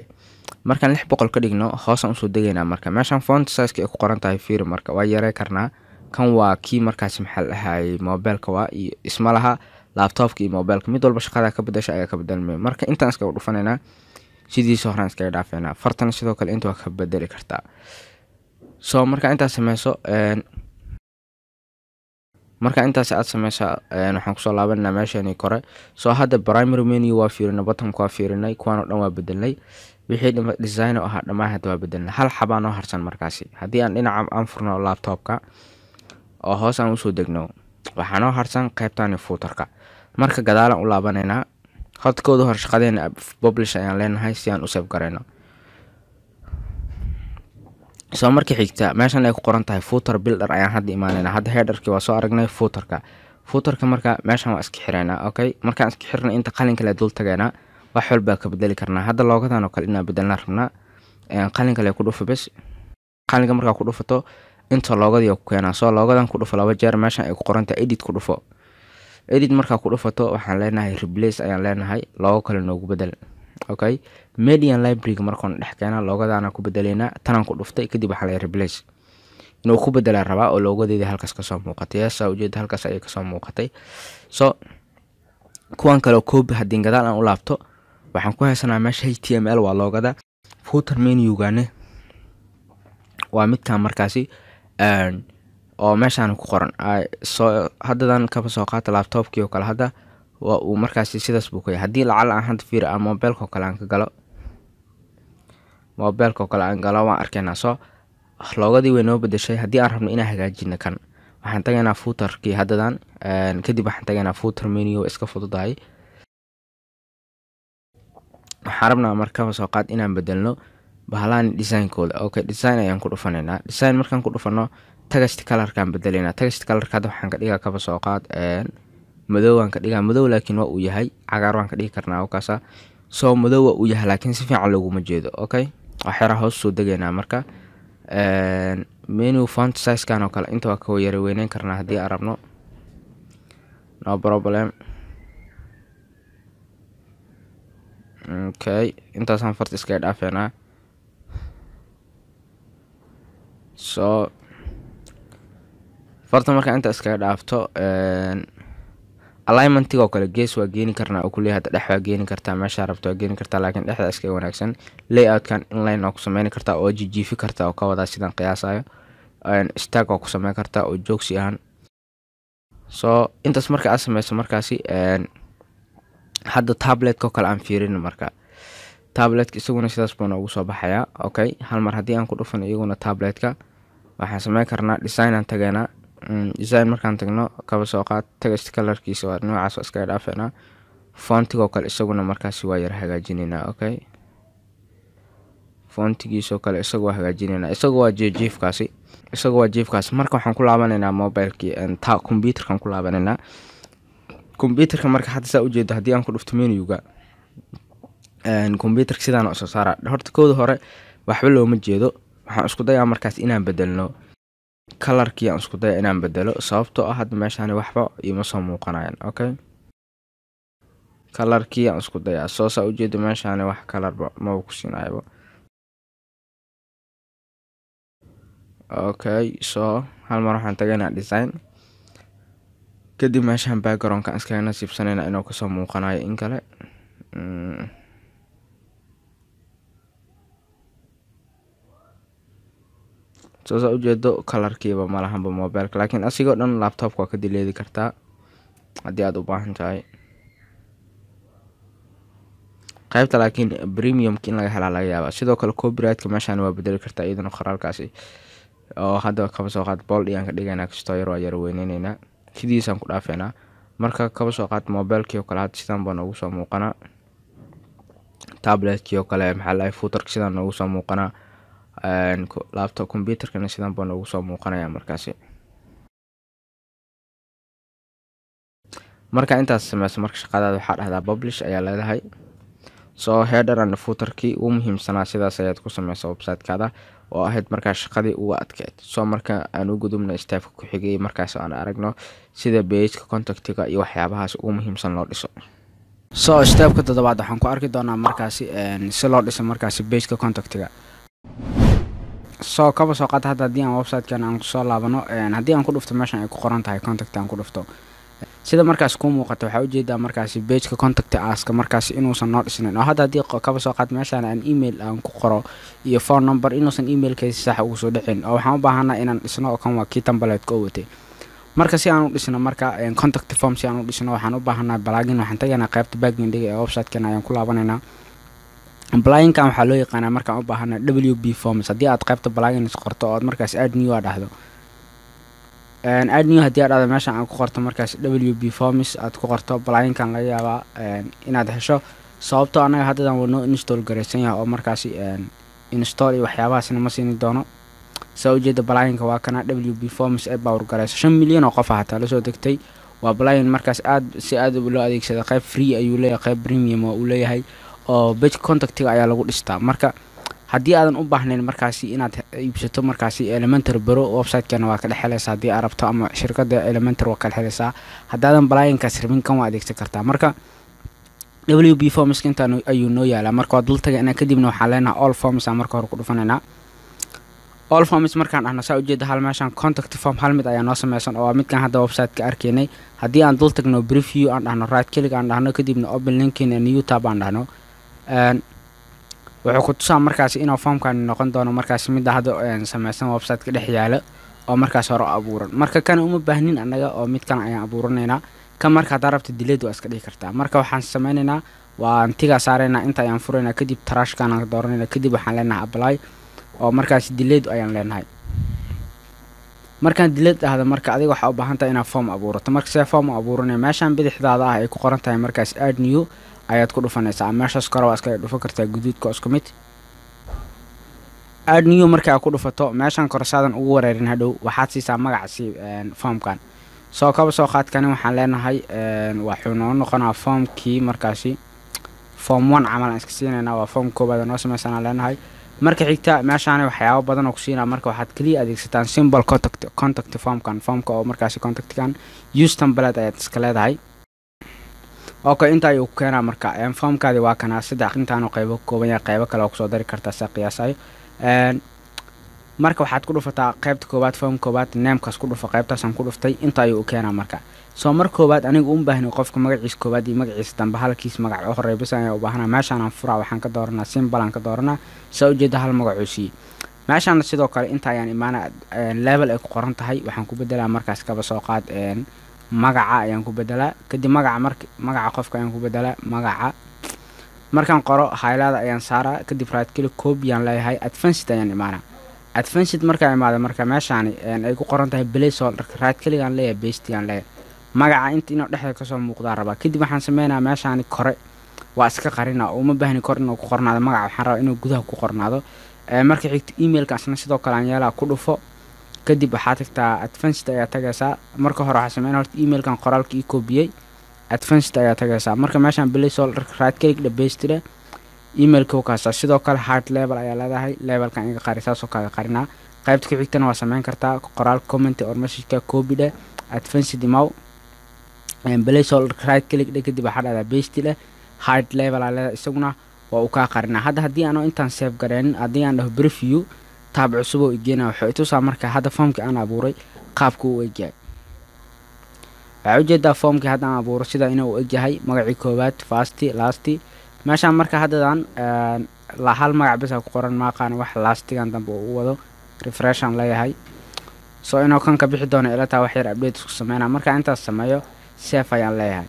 markaan 600 ka dhigno, hoosaan usoo degeynaa. Marka meeshaan font sizeka ay ku qoran tahay fiiri. Marka waa yarey karnaa. Kan waa kii markaasi, maxaa la dhahayay, mobilka waa iyo isma laha. Laptopka iyo mobilka mid walba shaqada ka bedasha ayaa ka bedelmay. Marka intaan iskaga dhufanaynaa, sidiisa horaan iskaga dhaafeynaa. Fartana sidoo kale inta waa ka bedeli kartaa. So marka intaas sameyso, marka intaas aad sameysa, waxaan kusoo laabanaa meeshani kore. So hadda primary menu waa fiirinay, buttonka waa fiirinay, kuwaan oo dhan waa bedelnay. Wixii design oo ahaa dhammaan hadda waa bedelnay. Hal xabaa noo harsan. Markaasi haddii aan dhinaca aan furno laptopka oo hoos aan usoo degno, waxaa noo harsan qaybtani footerka. Marka gadaalaan u laabanaynaa. Horta hore shaqadeena publish ayaan leenahay si aan u save garayno. Soo marka xigta meeshan ay ku qoran tahay footer builder ayaan hadda imaanaynaa. Hadda headerkii waa soo aragnay, footerka. Footerka marka meeshan waa iska xireynaa. Okay, markaan iska xirnay, inta qalinka le dul tagaynaa, wax walbaa ka bedeli karnaa. Hadda logodan oo kale inaan bedelnaa rabnaa. Qalinka le ku dhufo bes. Qalinka markaa ku dhufato, inta logodii ku keenaa. Soo logodan ku dhufo laba jeer. Meeshan ay ku qoran tahay edit ku dhufo. Edit markaa ku dhufato, waxaan leenahay replace ayaan leenahay, logo kale noogu bedel. Okay, media library markaan dhex keena, logodaana ku bedeleynaa. Tanaan ku dhuftay, kadib waxaa leeyahay replace. Inuu ku bedelaa rabaa oo logodeedii halkaas kasoo muuqatay. Yeesa ujeeda, halkaas ayay kasoo muuqatay. So kuwan kale copy, haddii gadaal aan u laabto, waxaan ku haysanaa meesha HTML waa logoda. Footer menugane waa midkan markaasi oo meeshaan ku qoran. Soo haddadan kaba soo qaata laptopkii oo kale, hadda waa uu markaasi sidaas buu ku yahay. Haddii lacala aan hadda fiiri aan mobilka oo kale aan ka galo, mobilka oo kale aan galo, waan arkaynaa. So logodii way noo bedeshay. Haddii aan rabno inaan hagaajino kan, waxaan tagaynaa footerkii haddadan, kadib waxaan tagaynaa footer menu. Iska fududahay. Waxaan rabnaa markaba soo qaad inaan bedelno bahalahan designkooda. Okay, design ayaan ku dhufanaynaa. Design markaan ku dhufano, text colorkaan bedelaynaa. Text colorka hadda waxaan ka dhigaa, kaba soo qaad, madow waan ka dhigaa. Madow laakiin waa uu yahay, cagaar waan ka dhigi karnaa okaasa. So madow waa uu yahay, laakiin si fiican looguma jeedo. Okay, waxyaraa hoos soo degaynaa. Marka menu font sizekan oo kale inta waa ka yara weyneyn karnaa haddii aan rabno, no problem. Okay, intaasaan farta iskaga dhaafeynaa. So farta markaa inta iskaga dhaafto, alignmentiga oo kale gees waa geeni karnaa oo kuleeyahay. Hadda dhex waa geeni kartaa, meeshaa rabto waa geeni kartaa, laakiin dhexda iskaga wanaagsan. Layoutkan inline waa ku sameyn kartaa oo jijiifi kartaa oo ka wadaa sidaan qiyaasayo. Stack waa ku sameyn kartaa oo joogsi ahaan. So intaas marka aad sameyso, markaasi hadda tabletka oo kale aan fiirino. Marka tabletka isaguna sidaas buu noogu soo baxayaa. Okay, hal mar haddii aan ku dhufan iyaguna tabletka, waxaan sameyn karnaa design aan tageynaa. Design markaan tagno, kaba soo qaad text colorkiisa waa noocaas, waa iskaga dhaafeynaa. Fontigoo kale isaguna markaasi waa yar hagaajinaynaa. Okay, fontigiisoo kale isagu waa hagaajinaynaa. Isagu waa jiifkaasi, isagu waa jiifkaasi. Marka waxaan ku laabanaynaa mobilekii, ta computerkan ku laabanaynaa. Computerka marka hadda saa ujeedo, haddii aan ku dhufto menuga computerka, sidaan usoo saara. Horta kooda hore waxba looma jeedo. Waxaan isku dayaa markaas inaan bedelno. Colorkii aan isku daya inaan bedelo, sababtoo ah hadda meeshaani waxba iima soo muuqanayaan. Okay, colorkii aan isku dayaa. Soo saa ujeedo meeshaani wax colorba maba ku siinayaba. Okay, so hal mar waxaan tagaynaa design, kadib meeshaan backgroundka aan iskaga nasiibsanayna inuu kasoo muuqanayo in kale. Soo saa ujeedo colorkiiba malahanba mobilka, laakiin asigoo dhan laptopka waa ka dileedi kartaa haddii aad u baahan tahay qaybta, laakiin premiumka in laga helaa laga yaabaa. Sidoo kale copyrightka meeshaan waa bedeli kartaa iyadana qoraalkaasi, oo hadda kaba soo qaad bold ayaan ka dhigaynaa, kastoo yar waa yar weyneyneyna, sidiisaan ku dhaafeynaa. Marka kaba soo qaad mobilkii oo kale hadda sidaan baa noogu soo muuqanaa, tabletkii oo kale maxaa la footerka sidaan noogu soo muuqanaa, laptop computerkana sidaan baa noogu soo muuqanaya markaasi. Marka intaas sameyso, marka shaqadaada waxaa dhahdaa publish ayaa leedahay. So header and footerkii ugu muhiimsanaa sidaas ayaad ku sameysa websitekaada, oo ahayd markaa shaqadii ugu adkeyd. So marka aan u gudubno stepka ku xigay, markaas aan aragno sida pageka contactiga iyo waxyaabahaas ugu muhiimsan loo dhiso. So stepka toddobaad waxaan ku arki doonaa markaasi si loo dhiso markaasi pageka contactiga. So kaba soo qaata hadda haddii aan websitekan aan kusoo laabano, haddii aan ku dhufto meeshan ay ku qoran tahay contact aan ku dhufto, sida markaas kuu muuqata waxaa ujeedaa markaasi pageka contact aska markaasi inuusan noo dhisnayn. Oo hadda haddii kaba soo qaad meeshaan aan email aan ku qoro iyo phone number, inuusan emailkaysi sax ugu soo dhicin, oo waxaan u baahanaa inaan dhisno, oo kan waa kii template-ka oo watay. Marka si aan u dhisno marka contact form, si aan u dhisno waxaan u baahanaa plugin. Waxaan tagaynaa qaybta backendiga ee website-kan ayaan ku laabanaynaa. Pluginkan waxaa loo yaqaanaa markaan u baahanaa WP Forms. Haddii aad qaybta plugins qorto oo aad markaas add new aa dhahdo, add new haddii aad dhahdo, meeshan aan ku qorto markaas WP Forms aad ku qorto, pluginkan laga yaabaa inaad hesho, sababtoo annaga haddadan waa noo install garaysan yahay, oo markaasi install iyo waxyaabahaasna ma siini doono. Saa ujeeda pluginka waa kana WP Forms ee power garayso 5 milyan oo qof ah hataa lasoo degtay. Waa plugin markaas aad si aad loo adeegsada. Qayb free ayuu leeyahay, qayb premium oo uu leeyahay, oo page contactiga ayaa lagu dhistaa. Marka haddii aadan u baahnayn markaasi inaad iibsato markaasi Elementor Pro, website-kana waa ka dhex helaysaa haddii aad rabto, ama shirkadda Elementor waa ka dhex helaysaa. Haddaadan pluginkaas rabin, kan waa adeegsan kartaa. Marka WP Forms intaan ayuu noo yaalaa. Marka waa dul tagaynaa, kadibna waxaan leenahay all forms aan marka hore ku dhufanaynaa. All forms markaan dhahno, saa ujeeda hal meeshaan contact form hal mid ayaa noo sameysan, oo waa midkan hadda website-ka arkaynay. Haddii aan dul tagno, preview aan dhahno, right click aan dhahno, kadibna open link in new tab aan dhahno, wuxuu ku tusaa markaasi inuu formkani noqon doono markaasi midda hadda sameysan website-ka dhex yaala oo markaas hore abuuran. Marka kana uma baahnin annaga, oo midkan ayaan abuuranaynaa. Kan marka haddaa rabta delete waa iska dhigi kartaa. Marka waxaan sameynaynaa waan tigaa saaraynaa, inta ayaan furaynaa, kadib trashkan aan dooranayna, kadib waxaan leenahay apply, oo markaasi delete ayaan leenahay. Markaan delete dhahdo, marka adiga waxaa u baahan tahay inaad form abuurato. Marka see form u abuuranaya? Meeshaan bidixdaada ah ay ku qoran tahay markaas add new ayaad ku dhufanaysaa. Meeshaas kore waa iskaga dhufan kartaa, guduudka isku mid. Add new marka aad ku dhufato, meeshaan kore saadan ugu wareerin hadhow, waxaad siisaa magaca si formkan. Soo kaba soo qaadkani waxaan leenahay waxuu noo noqonaa formkii markaasi form one camal aan iska siinaynaa, waa form koowaad noo sameysanaa leenahay. Marka xigta meeshaani waxyaabo badan oo ku siinaa. Marka waxaad kaliya adeegsataan simple contact formkan, formka oo markaasi contactkan use template ayaad iska leedahay. Okay, inta ayuu ku keenaa. Marka formkaadi waa kanaa, saddex intaanu qaybo ka kooban yahay, qaybo kale oo kusoo dari kartaa saa qiyaasayo. Marka waxaad ku dhufataa qaybta koowaad, form koowaad, namekaas ku dhufa. Qaybtaasaan ku dhuftay, inta ayuu u keenaa. Marka soo mar koowaad aniga uma baahni qofka magaciisa koowaad iyo magaciisa dambe, halkiis magac u horey bas ayaa u baahanaa. Meeshaan aan furaa, waxaan ka dooranaa simple aan ka dooranaa. Saa ujeeda hal magacuu siiyey. Meeshaana sidoo kale inta ayaan imaana, label ay ku qoran tahay waxaan ku bedelaa markaas kaba soo qaad magaca ayaan ku bedelaa. Kadib magaca, mark magaca qofka ayaan ku bedelaa. Magaca markaan qoro, highlight ayaan saaraa, kadib right click, copy aan leeyahay, advanced ayaan imaanaa. Advanced markaan imaado, marka meeshaani ay ku qoran tahay placeholder, right click aan leeyahay, paste aan leeyahay. Magaca inta inuu dhexda kasoo muuqdaa rabaa. Kadib waxaan sameynaa meeshaani kore waa iska qarina, uma baahni kor inuu ku qornaado magaca, waxaan rabaa inuu gudaha ku qornaado. Marka xigta emailka asna sidoo kale aan yeelaa, ku dhufo, kadib waxaa tagtaa advanced ayaa tagaysaa. Marka hore waxaa sameynaa horta emailkan qoraalka ii koobiyey, advanced ayaa tagaysaa. Marka meeshaan placeholder right click dhe, paste dheh, emailka wakaasa. Sidoo kale hide label ayaa leedahay, labelkan iga qari, saasoo kaaga qarinaa. Qaybta ku xigtana waa sameyn kartaa qoraal comment or messageka copy dheh, advanced imaw, placeholder right click dheh, kadib waxaa dhahdaa paste dheh, hide label aa leedahay, isaguna waa uu kaa qarinaa. Hadda haddii aanu intaan save gareenin, haddii aan dhaho preview, tab cusub oo igeena wuxuu itusaa marka hadda formkii aan abuuray qaabka uu egyahay. Waxaa ujeedaa formkii hadda aan abuuro sida inuu egyahay: magacii koowaad, first, last. Meeshaan marka haddadan la hal magac bisa ku qoran, maaqaan wax lastigan dambe uu u wado. Refresh aan leeyahay, so inuu kan ka bixi doono ila taa. Wax yar update isku sameynaa. Marka intaas sameeyo, save ayaan leeyahay.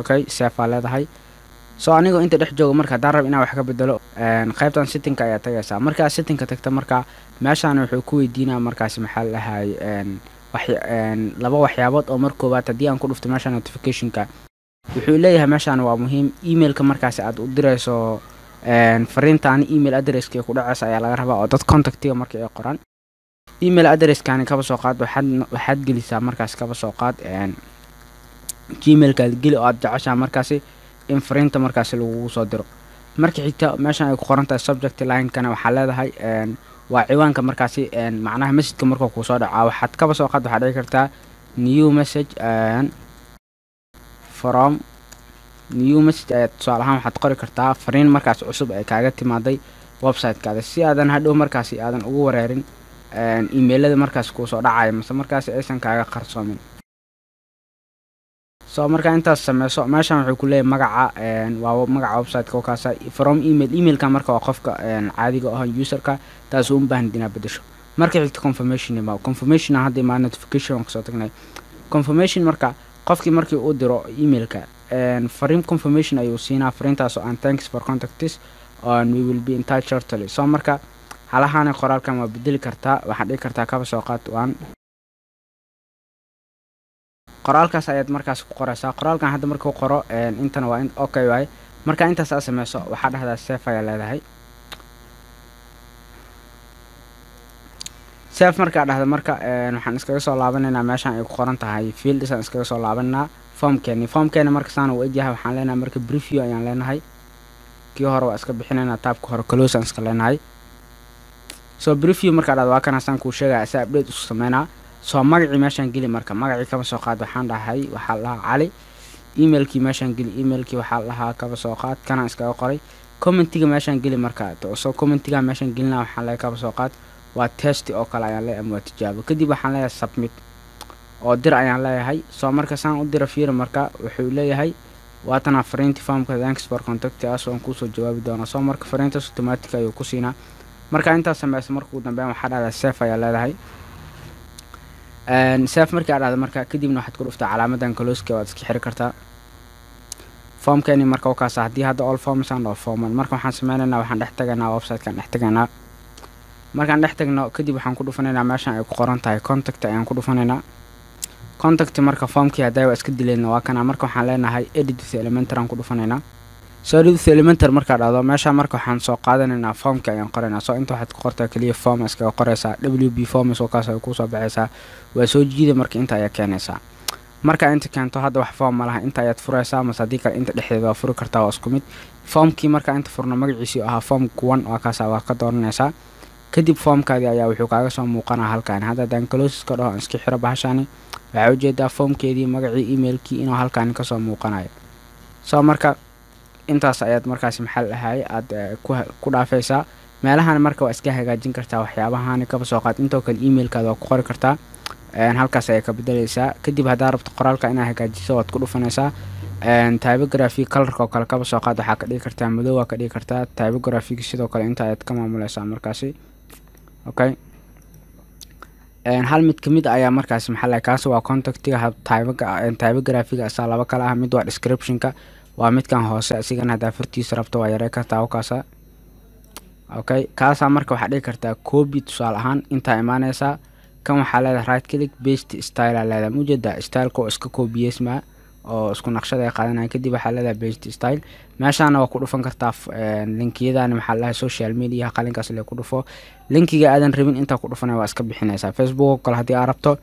Okay, save aa leedahay. So anigoo inta dhex joogo marka, haddaan rab inaan wax ka bedelo, qaybtan settingka ayaa tagaysaa. Markaa settingka tagta, marka meeshaan wuxuu ku weydiinaa markaasi, maxaa la dhahay, wax laba waxyaabood. Oo mar koowaad, haddii aan ku dhufto meesha notificationka, wuxuu leeyahay meeshaan waa muhiim emailka markaasi aad u dirayso fariintaani, email addresska ku dhacaysa ayaa laga rabaa, oo dad contactiga marka ay qoraan email addresskani. Kaba soo qaad waxaad gelisaa markaas, kaba soo qaad Gmailkaad geli oo aad jeceshaha markaasi in fariinta markaasi lagugu soo diro. Marka xigta, meeshan ay ku qoran tahay subject line-kana waxaa leedahay waa ciwaanka markaasi, macnaha messageka markuu kuusoo dhacaa. Waxaad kaba soo qaad waxaad dhici kartaa new message from new message ayaad tusaale ahaan waxaad qori kartaa fariin markaas cusub ee kaaga timaaday website-kaada, si aadan hadhow markaasi aadan ugu wareerin emailada markaas kuusoo dhacaya, mase markaasi aysan kaaga qarsoomin. So markaa intaas sameyso, meeshan wuxuu ku leeyahay magaca waa magaca website-ka oo kaasa, from email, emailka marka waa qofka caadiga ah, userka, taas u baahan inaad bedesho. Marka xigta, confirmation ima confirmation hadda imaa notification waan kasoo tagnay. Confirmation marka qofkii markii uu diro emailka, fariin confirmation ayuu siinaa, fariintaas oo aan "Thanks for contacts and we will be in touch shortly." So marka halahaana qoraalkan waa bedeli kartaa. Waxaad dhigi kartaa, kaba soo qaad waan qoraalkaas ayaad markaas ku qoraysaa. Qoraalkan hadda markuu qoro, intana waa okay waaye. Marka intaas aad sameyso, waxaa dhahdaa save ayaa leedahay. Save markaa dhahda, marka waxaan iskaga soo laabanaynaa meeshaan ay ku qoran tahay fields, aan iskaga soo laabanaa formkeeni. Formkeeni marka saan uu egyahay, waxaan leenahay marka preview ayaan leenahay. Kii hore waa iska bixinaynaa, tabka hore close aan iska leenahay. So preview markaa dhahda, waa kana saan kuu sheegaya, isa update isku sameynaa. So magacii meeshaan geli. Marka magacii kaba soo qaad waxaan dhahay waxaa la dhahaa Cali. Emailkii meeshaan geli. Emailkii waxaa la dhahaa, kaba soo qaad, kana iskaga qoray. Commentiga meeshaan geli. Marka so commentiga meeshaan gelina, waxaan leeyahay, kaba soo qaad, waa test oo kale ayaan leeyahay ama waa tijaabo. Kadib waxaan leeyahay submit oo dir ayaan leeyahay. So marka saan u dira, fiiri, marka wuxuu leeyahay waatana fariinti formka, "Thanks for contact us, waan kuusoo jawaabi doonaa." So marka fariintaas automatic ayuu ku siinaa. Marka intaas sameysa, marka ugu dambeyn waxaa dhahdaa save ayaa leedahay. Save markii aad dhahdo, marka kadibna waxaad ku dhuftaa calaamadan closeka, waad iska xiri kartaa formkeeni. Marka wakaas. Haddii hadda all forms aan dhaho, forman, marka waxaan sameynaynaa, waxaan dhex tagaynaa website-kan dhex tagaynaa. Markaan dhex tagno kadib, waxaan ku dhufanaynaa meeshan ay ku qoran tahay contact ayaan ku dhufanaynaa. Contact marka formkii hadday waa iska dilayna, waa kana. Marka waxaan leenahay edit with Elementor aan ku dhufanaynaa. So edit with Elementor markaa dhahdo, meesha marka waxaan soo qaadanaynaa formka ayaan qoraynaa. So inta waxaad ku qortaa keliya form iskaga qoraysaa, WP Forms oo kaas ay kusoo baxaysaa. Waa soo jiida, marka inta ayaa keenaysaa. Marka inta keento, hadda wax form ma laha, inta ayaad furaysaa, mase haddii kale inta dhexdeeda waa furi kartaa, waa isku mid. Formkii marka inta furno, magaciisii ahaa form kuwan, waa kaasa, waa ka dooranaysaa. Kadib formkaadii ayaa wuxuu kaaga soo muuqanaa halkan. Hadda haddaan close ka dhaho, aan iska xiro bahashani, waxaa ujeedaa formkeedii, magacii, emailkii inuu halkan kasoo muuqanayo. So marka intaas ayaad markaasi, maxaa la dhahay, aad ku dhaafaysaa meelahan. Marka waa iska hagaajin kartaa waxyaabahani. Kaba soo qaad intoo kale emailkaada waa ku qori kartaa, halkaas ayaa ka bedeleysaa. Kadib haddaa rabto qoraalka inaad hagaajiso, waad ku dhufanaysaa. Typography colorka oo kale, kaba soo qaad waxaa ka dhigi kartaa madow, waa ka dhigi kartaa. Typography sidoo kale inta ayaad ka maamuleysaa markaasi. Okay, hal mid kamid ayaa markaasi, maxaa lahay, kaasi waa contactiga. Typographyga asaa laba kala ah. Mid waa descriptionka, waa midkan hoose. Isigana haddaa fartiisa rabto, waa yarey kartaa, kaasa. Okay, kaasaa marka waxaa dhigi kartaa copy. Tusaale ahaan intaa imaaneysaa, kan waxaa leedahay right click, paste style aa leedahay. Mujeeda styleka oo iska kobiyeysmaa oo isku naqshada ay qaadanaya. Kadib waxaa leedahay paste style. Meeshaana waa ku dhufan kartaa linkiyadani, maxaa lahay, social media, qalinkaas lee ku dhufo. Linkiga aadan rabin intaa ku dhufanaya, waa iska bixinaysaa. Facebook oo kale haddii aad rabto,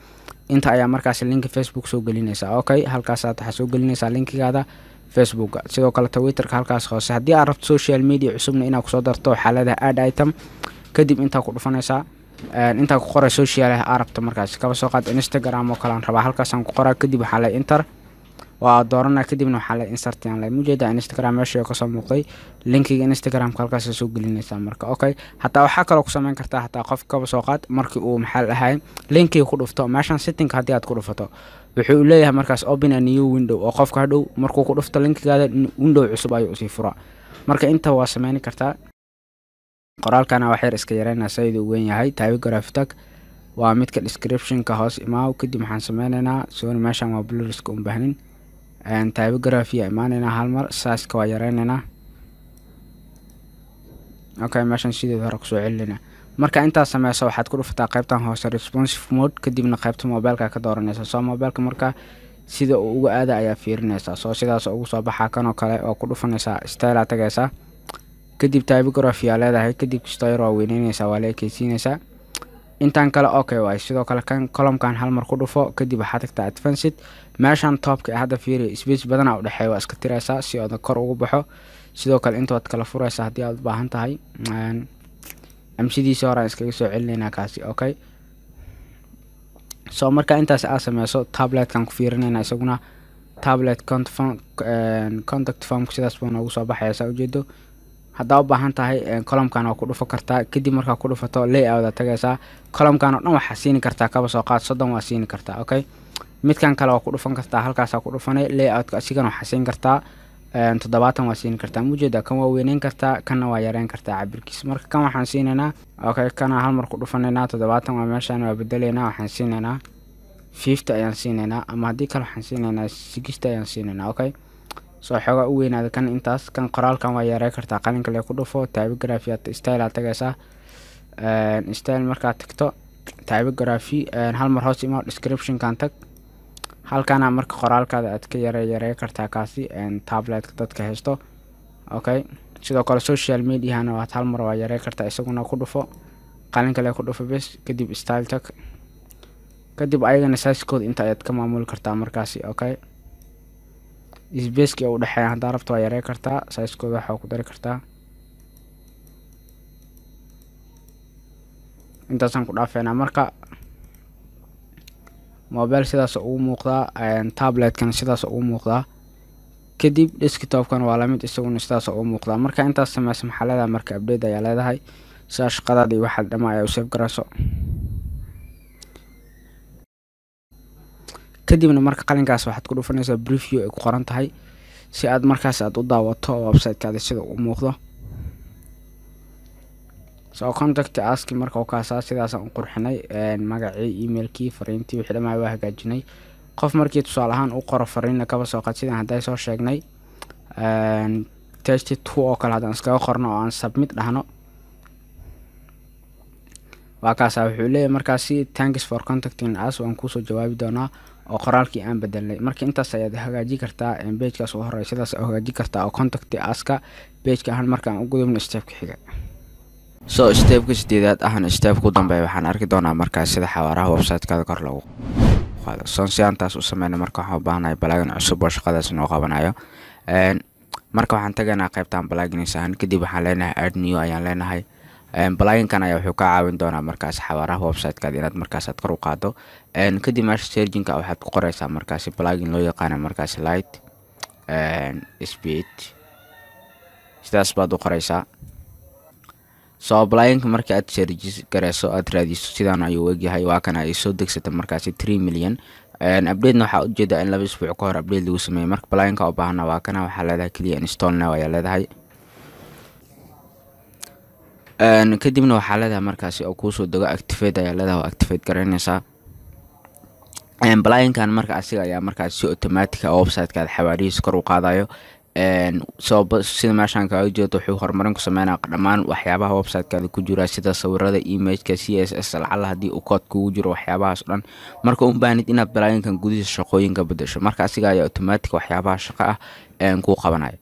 inta ayaa markaas linka Facebook soo gelinaysaa. Okay, halkaasaad waxaa soo gelinaysaa linkigaada Facebooka. Sidoo kale Twitterka halkaas hoose. Haddii aad rabto social media cusubna inaad kusoo darto, waxaa leedahay add item, kadib intaa ku dhufanaysaa. Intaa ku qoray social ah aa rabto markaas, kaba soo qaad Instagram oo kale aan rabaa, halkaasaan ku qoraa. Kadib waxaa lay enter, waa dooranaa. Kadibna waxaa lay insert aan lay. Mujeeda Instagram meesha kasoo muuqday, linkiga Instagramka halkaas soo gelinaysaa marka. Okay, hataa waxaa kaloo ku sameyn kartaa, hataa qof kaba soo qaad markii uu, maxaa la dhahay, linkiga ku dhufto meeshan setting, haddii aad ku dhufato wuxuu leeyahay markaas "open a new window", oo qofka hadhow markuu ku dhufto linkigaada window cusub ayuu usii furaa. Marka inta waa sameyn kartaa. Qoraalkana wax yar iska yareynaa sayid uu weyn yahay. Typography tag, waa midka descriptionka hoos imaaw. Kadib waxaan sameyneynaa, sorry, meeshan waa blurska un baahnin. Typography aa imaaneynaa, hal mar sizeka waa yareyneynaa. Okay, meeshan sideed hore kusoo celinayna. Marka intaas sameyso, waxaad ku dhufataa qaybtan hoose responsive mode. Kadibna qaybta mobileka ka dooranaysa. Soo mobileka marka sida uu uga aada ayaa fiirinaysaa. Soo sidaas ugu soo baxaa kanoo kale oo ku dhufanaysaa, style aa tagaysaa, kadib typography aa leedahay, kadib kastoo yar waa weyneynaysaa, waa la ekeysiinaysaa intaan kale. Okay waay. Sidoo kale kan columnkan hal mar ku dhufo. Kadib waxaa tagtaa advanced. Meeshan topka hadda fiiri, space badanaa udhexeeya, waa iska tiraysaa si ooda kor ugu baxo. Sidoo kale inta waad kala furaysaa haddii aad u baahan tahay. Amsidiisi horaan iskaga soo celinaynaa kaasi. Okay, so marka intaas aad sameyso, tabletkan ku fiirinayna isaguna. Tablet contact formka sidaas buu noogu soo baxaya, saa ujeedo. Haddaa u baahan tahay columnkan waa ku dhufo kartaa. Kadib markaa ku dhufato, layout aad tagaysaa. Columnkan oo dhan waxaa siini kartaa, kaba soo qaad, 30 waa siini kartaa. Okay, midkan kale waa ku dhufan kartaa, halkaasaa ku dhufanay. Layoutka asigana waxaa siin kartaa 70 waa siin kartaa. Mujeeda kan waa weyneyn kartaa, kanna waa yareyn kartaa cabirkiisa. Marka kan waxaan siinaynaa, okay, kana hal mar ku dhufanaynaa, 70 waa meeshaan, waa bedeleynaa, waxaan siinaynaa 50 ayaan siinaynaa, ama haddii kale waxaan siinaynaa 60 ayaan siinaynaa. Okay, soo xoogaa u weynaada kan intaas. Kan qoraalkan waa yarey kartaa, qalinka lee ku dhufo. Typography style aad tagaysaa. Style markaad tagto, typography hal mar hoos imaa, descriptionkan tag. Halkana marka qoraalkaada aad ka yare yarey kartaa kaasi tabletka dadka haysto. Okay, sidoo kale social mediahana waad hal mar waa yarey kartaa isaguna. Ku dhufo, qalinka lee ku dhufo bes. Kadib style tag. Kadib ayagana sizekooda inta ayaad ka maamuli kartaa markaasi. Okay, spaceki u dhexeeya haddaa rabto waa yarey kartaa, sizekooda waxaa ku dari kartaa. Intaasaan ku dhaafeynaa. Marka mobile sidaas ugu muuqdaa, tabletkan sidaas ugu muuqdaa, kadib desktopkan waa lamid, isaguna sidaas ugu muuqdaa. Marka intaas sameysa, maxaa leedahay marka? Update ayaa leedahay, sidaa shaqadaada iyo waxaad dhama ayaa u save garayso. Kadibna marka qalinkaas waxaad ku dhufanaysaa preview ay ku qoran tahay, si aad markaas aad u daawato websitekaada sida u muuqdo. So contact uski marka kaasaa sidaasaan u qurxinay, magacii, emailkii, fariintii, wixii dhamaa waa hagaajinay. Qof markii tusaale ahaan u qoro fariinna, kaba soo qaad sidaan hadday soo sheegnay test two oo kale, haddaan iskaga qorno oo aan submit dhahno, waa kaasa. Wuxuu leeyahay markaasi "Thanks for contacting us", waan kuusoo jawaabi doonaa, oo qoraalkii aan bedelnay. Marka intaas ayaad hagaaji kartaa pagekaas u horey, sidaas hagaaji kartaa oo contact uska pageka ahaan. Markaan u gudubno stepka xiga. So stepka sideedaad ahna step ku dambeeya, waxaan arki doonaa markaas sida xawaaraha websitekaada kor loogu qaado. So si aan taas u sameyno, marka waxaan u baahanahay plugin cusub oo shaqadaas noo qabanayo. Marka waxaan tagaynaa qaybtan plugins ahaan. Kadib waxaan leenahay add new ayaan leenahay. Pluginkan ayaa wuxuu kaa caawin doonaa markaas xawaaraha websitekaada inaad markaas aad kor u qaado. Kadib meesha searchinka waxaad ku qoreysaa markaasi plugin loo yaqaano markaasi LiteSpeed. Sidaas baad u qoreysaa. So pluginka marka aad search gareyso, aad raadiso, sidaan ayuu egyahay. Waa kana ay soo degsata markaasi 3 million. Updatena waxaa ujeedaa in 2 isbuuc ka hor update lagu sameeyey. Marka pluginka u baahana waa kana. Waxaa leedahay keliya install now ayaa leedahay. Kadibna waxaa leedahay markaasi oo kuusoo dego, activate ayaa leedahay, oo activate garaynaysaa pluginkan. Marka asiga ayaa markaas si automatic ah websitekaada xawaarihiisa kor u qaadayo. So sida meeshaan kaaga jeedo, wuxuu horumarin ku sameynaa dhammaan waxyaabaha websitekaada ku jira, sida sawirada, imageka, CSS, lacala haddii uu code kugu jiro, waxyaabahaas o dhan. Marka u baahnid inaad pluginkan gudihiisa shaqooyinka bedesho. Marka asiga ayaa automatic waxyaabaha shaqo ah kuu qabanayo.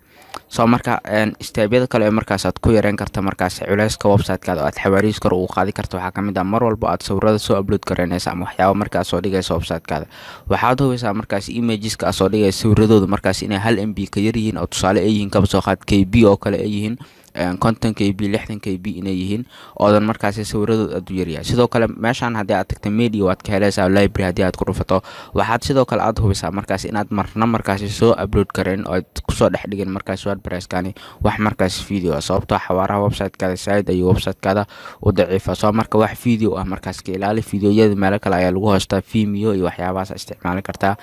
So marka stepyada kale ee markaas aad ku yareyn karta markaas culeyska websitekaada oo aad xawaarihiis kor ugu qaadi karta waxaa kamid ah: mar walba aad sawirada soo upload garaynaysa ama waxyaaba markaas soo dhigaysa websitekaada, waxaad hubeysaa markaas imageska aad soo dhigaysa sawiradooda markaas inay 1 MB ka yar yihiin, oo tusaale ay yihiin, kaba soo qaad, KB oo kale ay yihiin. 50 KB, 60 KB inay yihiin, oodan markaasi sawiradood aad u yaryahay. Sidoo kale meeshaan haddii aad tagta media waad ka helaysaa, library haddii aad ku dhufato. Waxaad sidoo kale aad hubisaa markaasi inaad marna markaasi soo upload karayn oo aad kusoo dhex dhigin markaasi WordPresskani wax markaasi video ah, sababtoo xawaaraha websitekaada saaid ayuu websitekaada u daciifa. Soo marka wax video ah markaas ka ilaali. Videoyada meelo kale ayaa lagu hoostaa, Vimeo iyo waxyaabahaas isticmaali kartaa.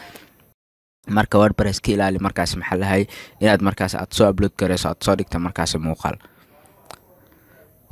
Marka WordPress ka ilaali markaas maxaa lahay inaad markaas aad soo upload garayso, aad soo dhigta markaasi muuqaal.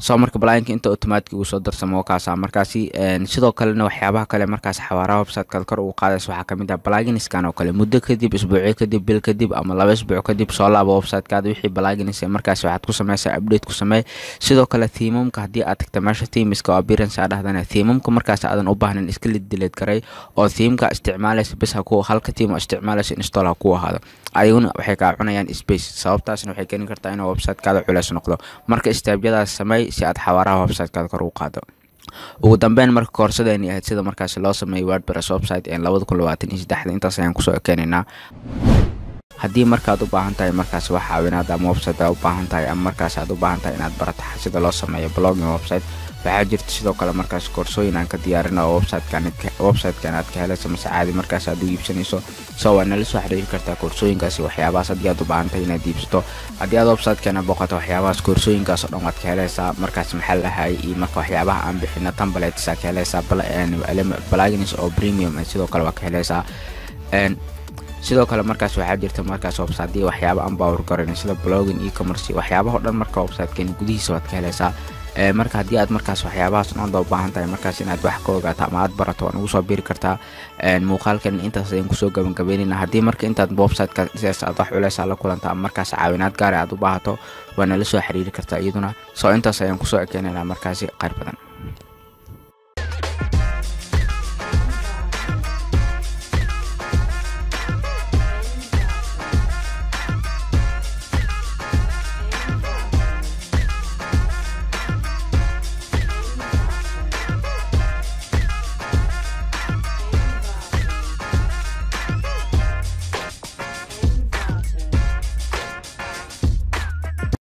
Soo marka pluginka inta automatic ugu soo darsamo kaasa markaasi. Sidoo kalena waxyaabaha kale markaas xawaaraha websitekaad kor ugu qaadaysa waxaa kamid ah pluginskan oo kale. Muddo kadib, isbuucyo kadib, bil kadib ama 2 isbuuc kadib, soo laabo websitekaada, wixii plugins markaas waxaad ku sameysaa update ku samey. Sidoo kale themamka, haddii aad tagta meesha themeska oo appearance aa dhahdana, themamka markaas aadan u baahnayn iska delete garay, oo themeka isticmaalaysa bis ha ku halka theme oo isticmaalaysa install ha ku ahaado. Ayaguna waxay kaa cunayaan space, sababtaasna waxay keeni kartaa inuu websitekaada culeys noqdo. Marka stepyadaas samey si aad xawaaraha websitekaada kor ugu qaado. Ugu dambeyn marka koorsadeeni ahayd sida markaasi loo sameeyo WordPress website ee 2023 intaas ayaan kusoo ekeenaynaa. Haddii markaad u baahan tahay markaas wax caawinaad ama website aad u baahan tahay, ama markaas aad u baahan tahay inaad barato sida loo sameeyo blogging website, waxaa jirta sidoo kale markaas koorsooyin aan ka diyaarino oo websitekan aad ka helayso mase caadi markaas aad u iibsanayso. So waa nala soo xiriiri kartaa koorsooyinkaasi waxyaabahaas haddii aad u baahan tahay inaad iibsato. Haddii aad websitekeena booqato, waxyaabahaas koorsooyinkaas oo dhan waad ka helaysaa markaas maxaa lahay iyo marka waxyaabaha aan bixino, templates aa ka helaysaa, plugins oo premium sidoo kale waa ka helaysaa. Sidoo kale markaas waxaa jirta markaas website waxyaaba aan power garan sida blogging, e-commerce, waxyaabaha oo dhan marka websitekeena gudihiisa waad ka helaysaa. Marka haddii aad markaas waxyaabahaas dhan u baahan tahay markaas inaad wax ka ogaato ama aad barato, waan ugu soo biiri kartaa. Muuqaalkan intaas ayaan kusoo gabagabeynayna. Haddii marka intaad websiteka sidaas aad wax culeys la kulanta ama markaas caawinaad gaar aad u baahato, waa nala soo xiriiri kartaa iyaduna. Soo intaas ayaan kusoo ekeenaynaa markaasi. Khayr badan.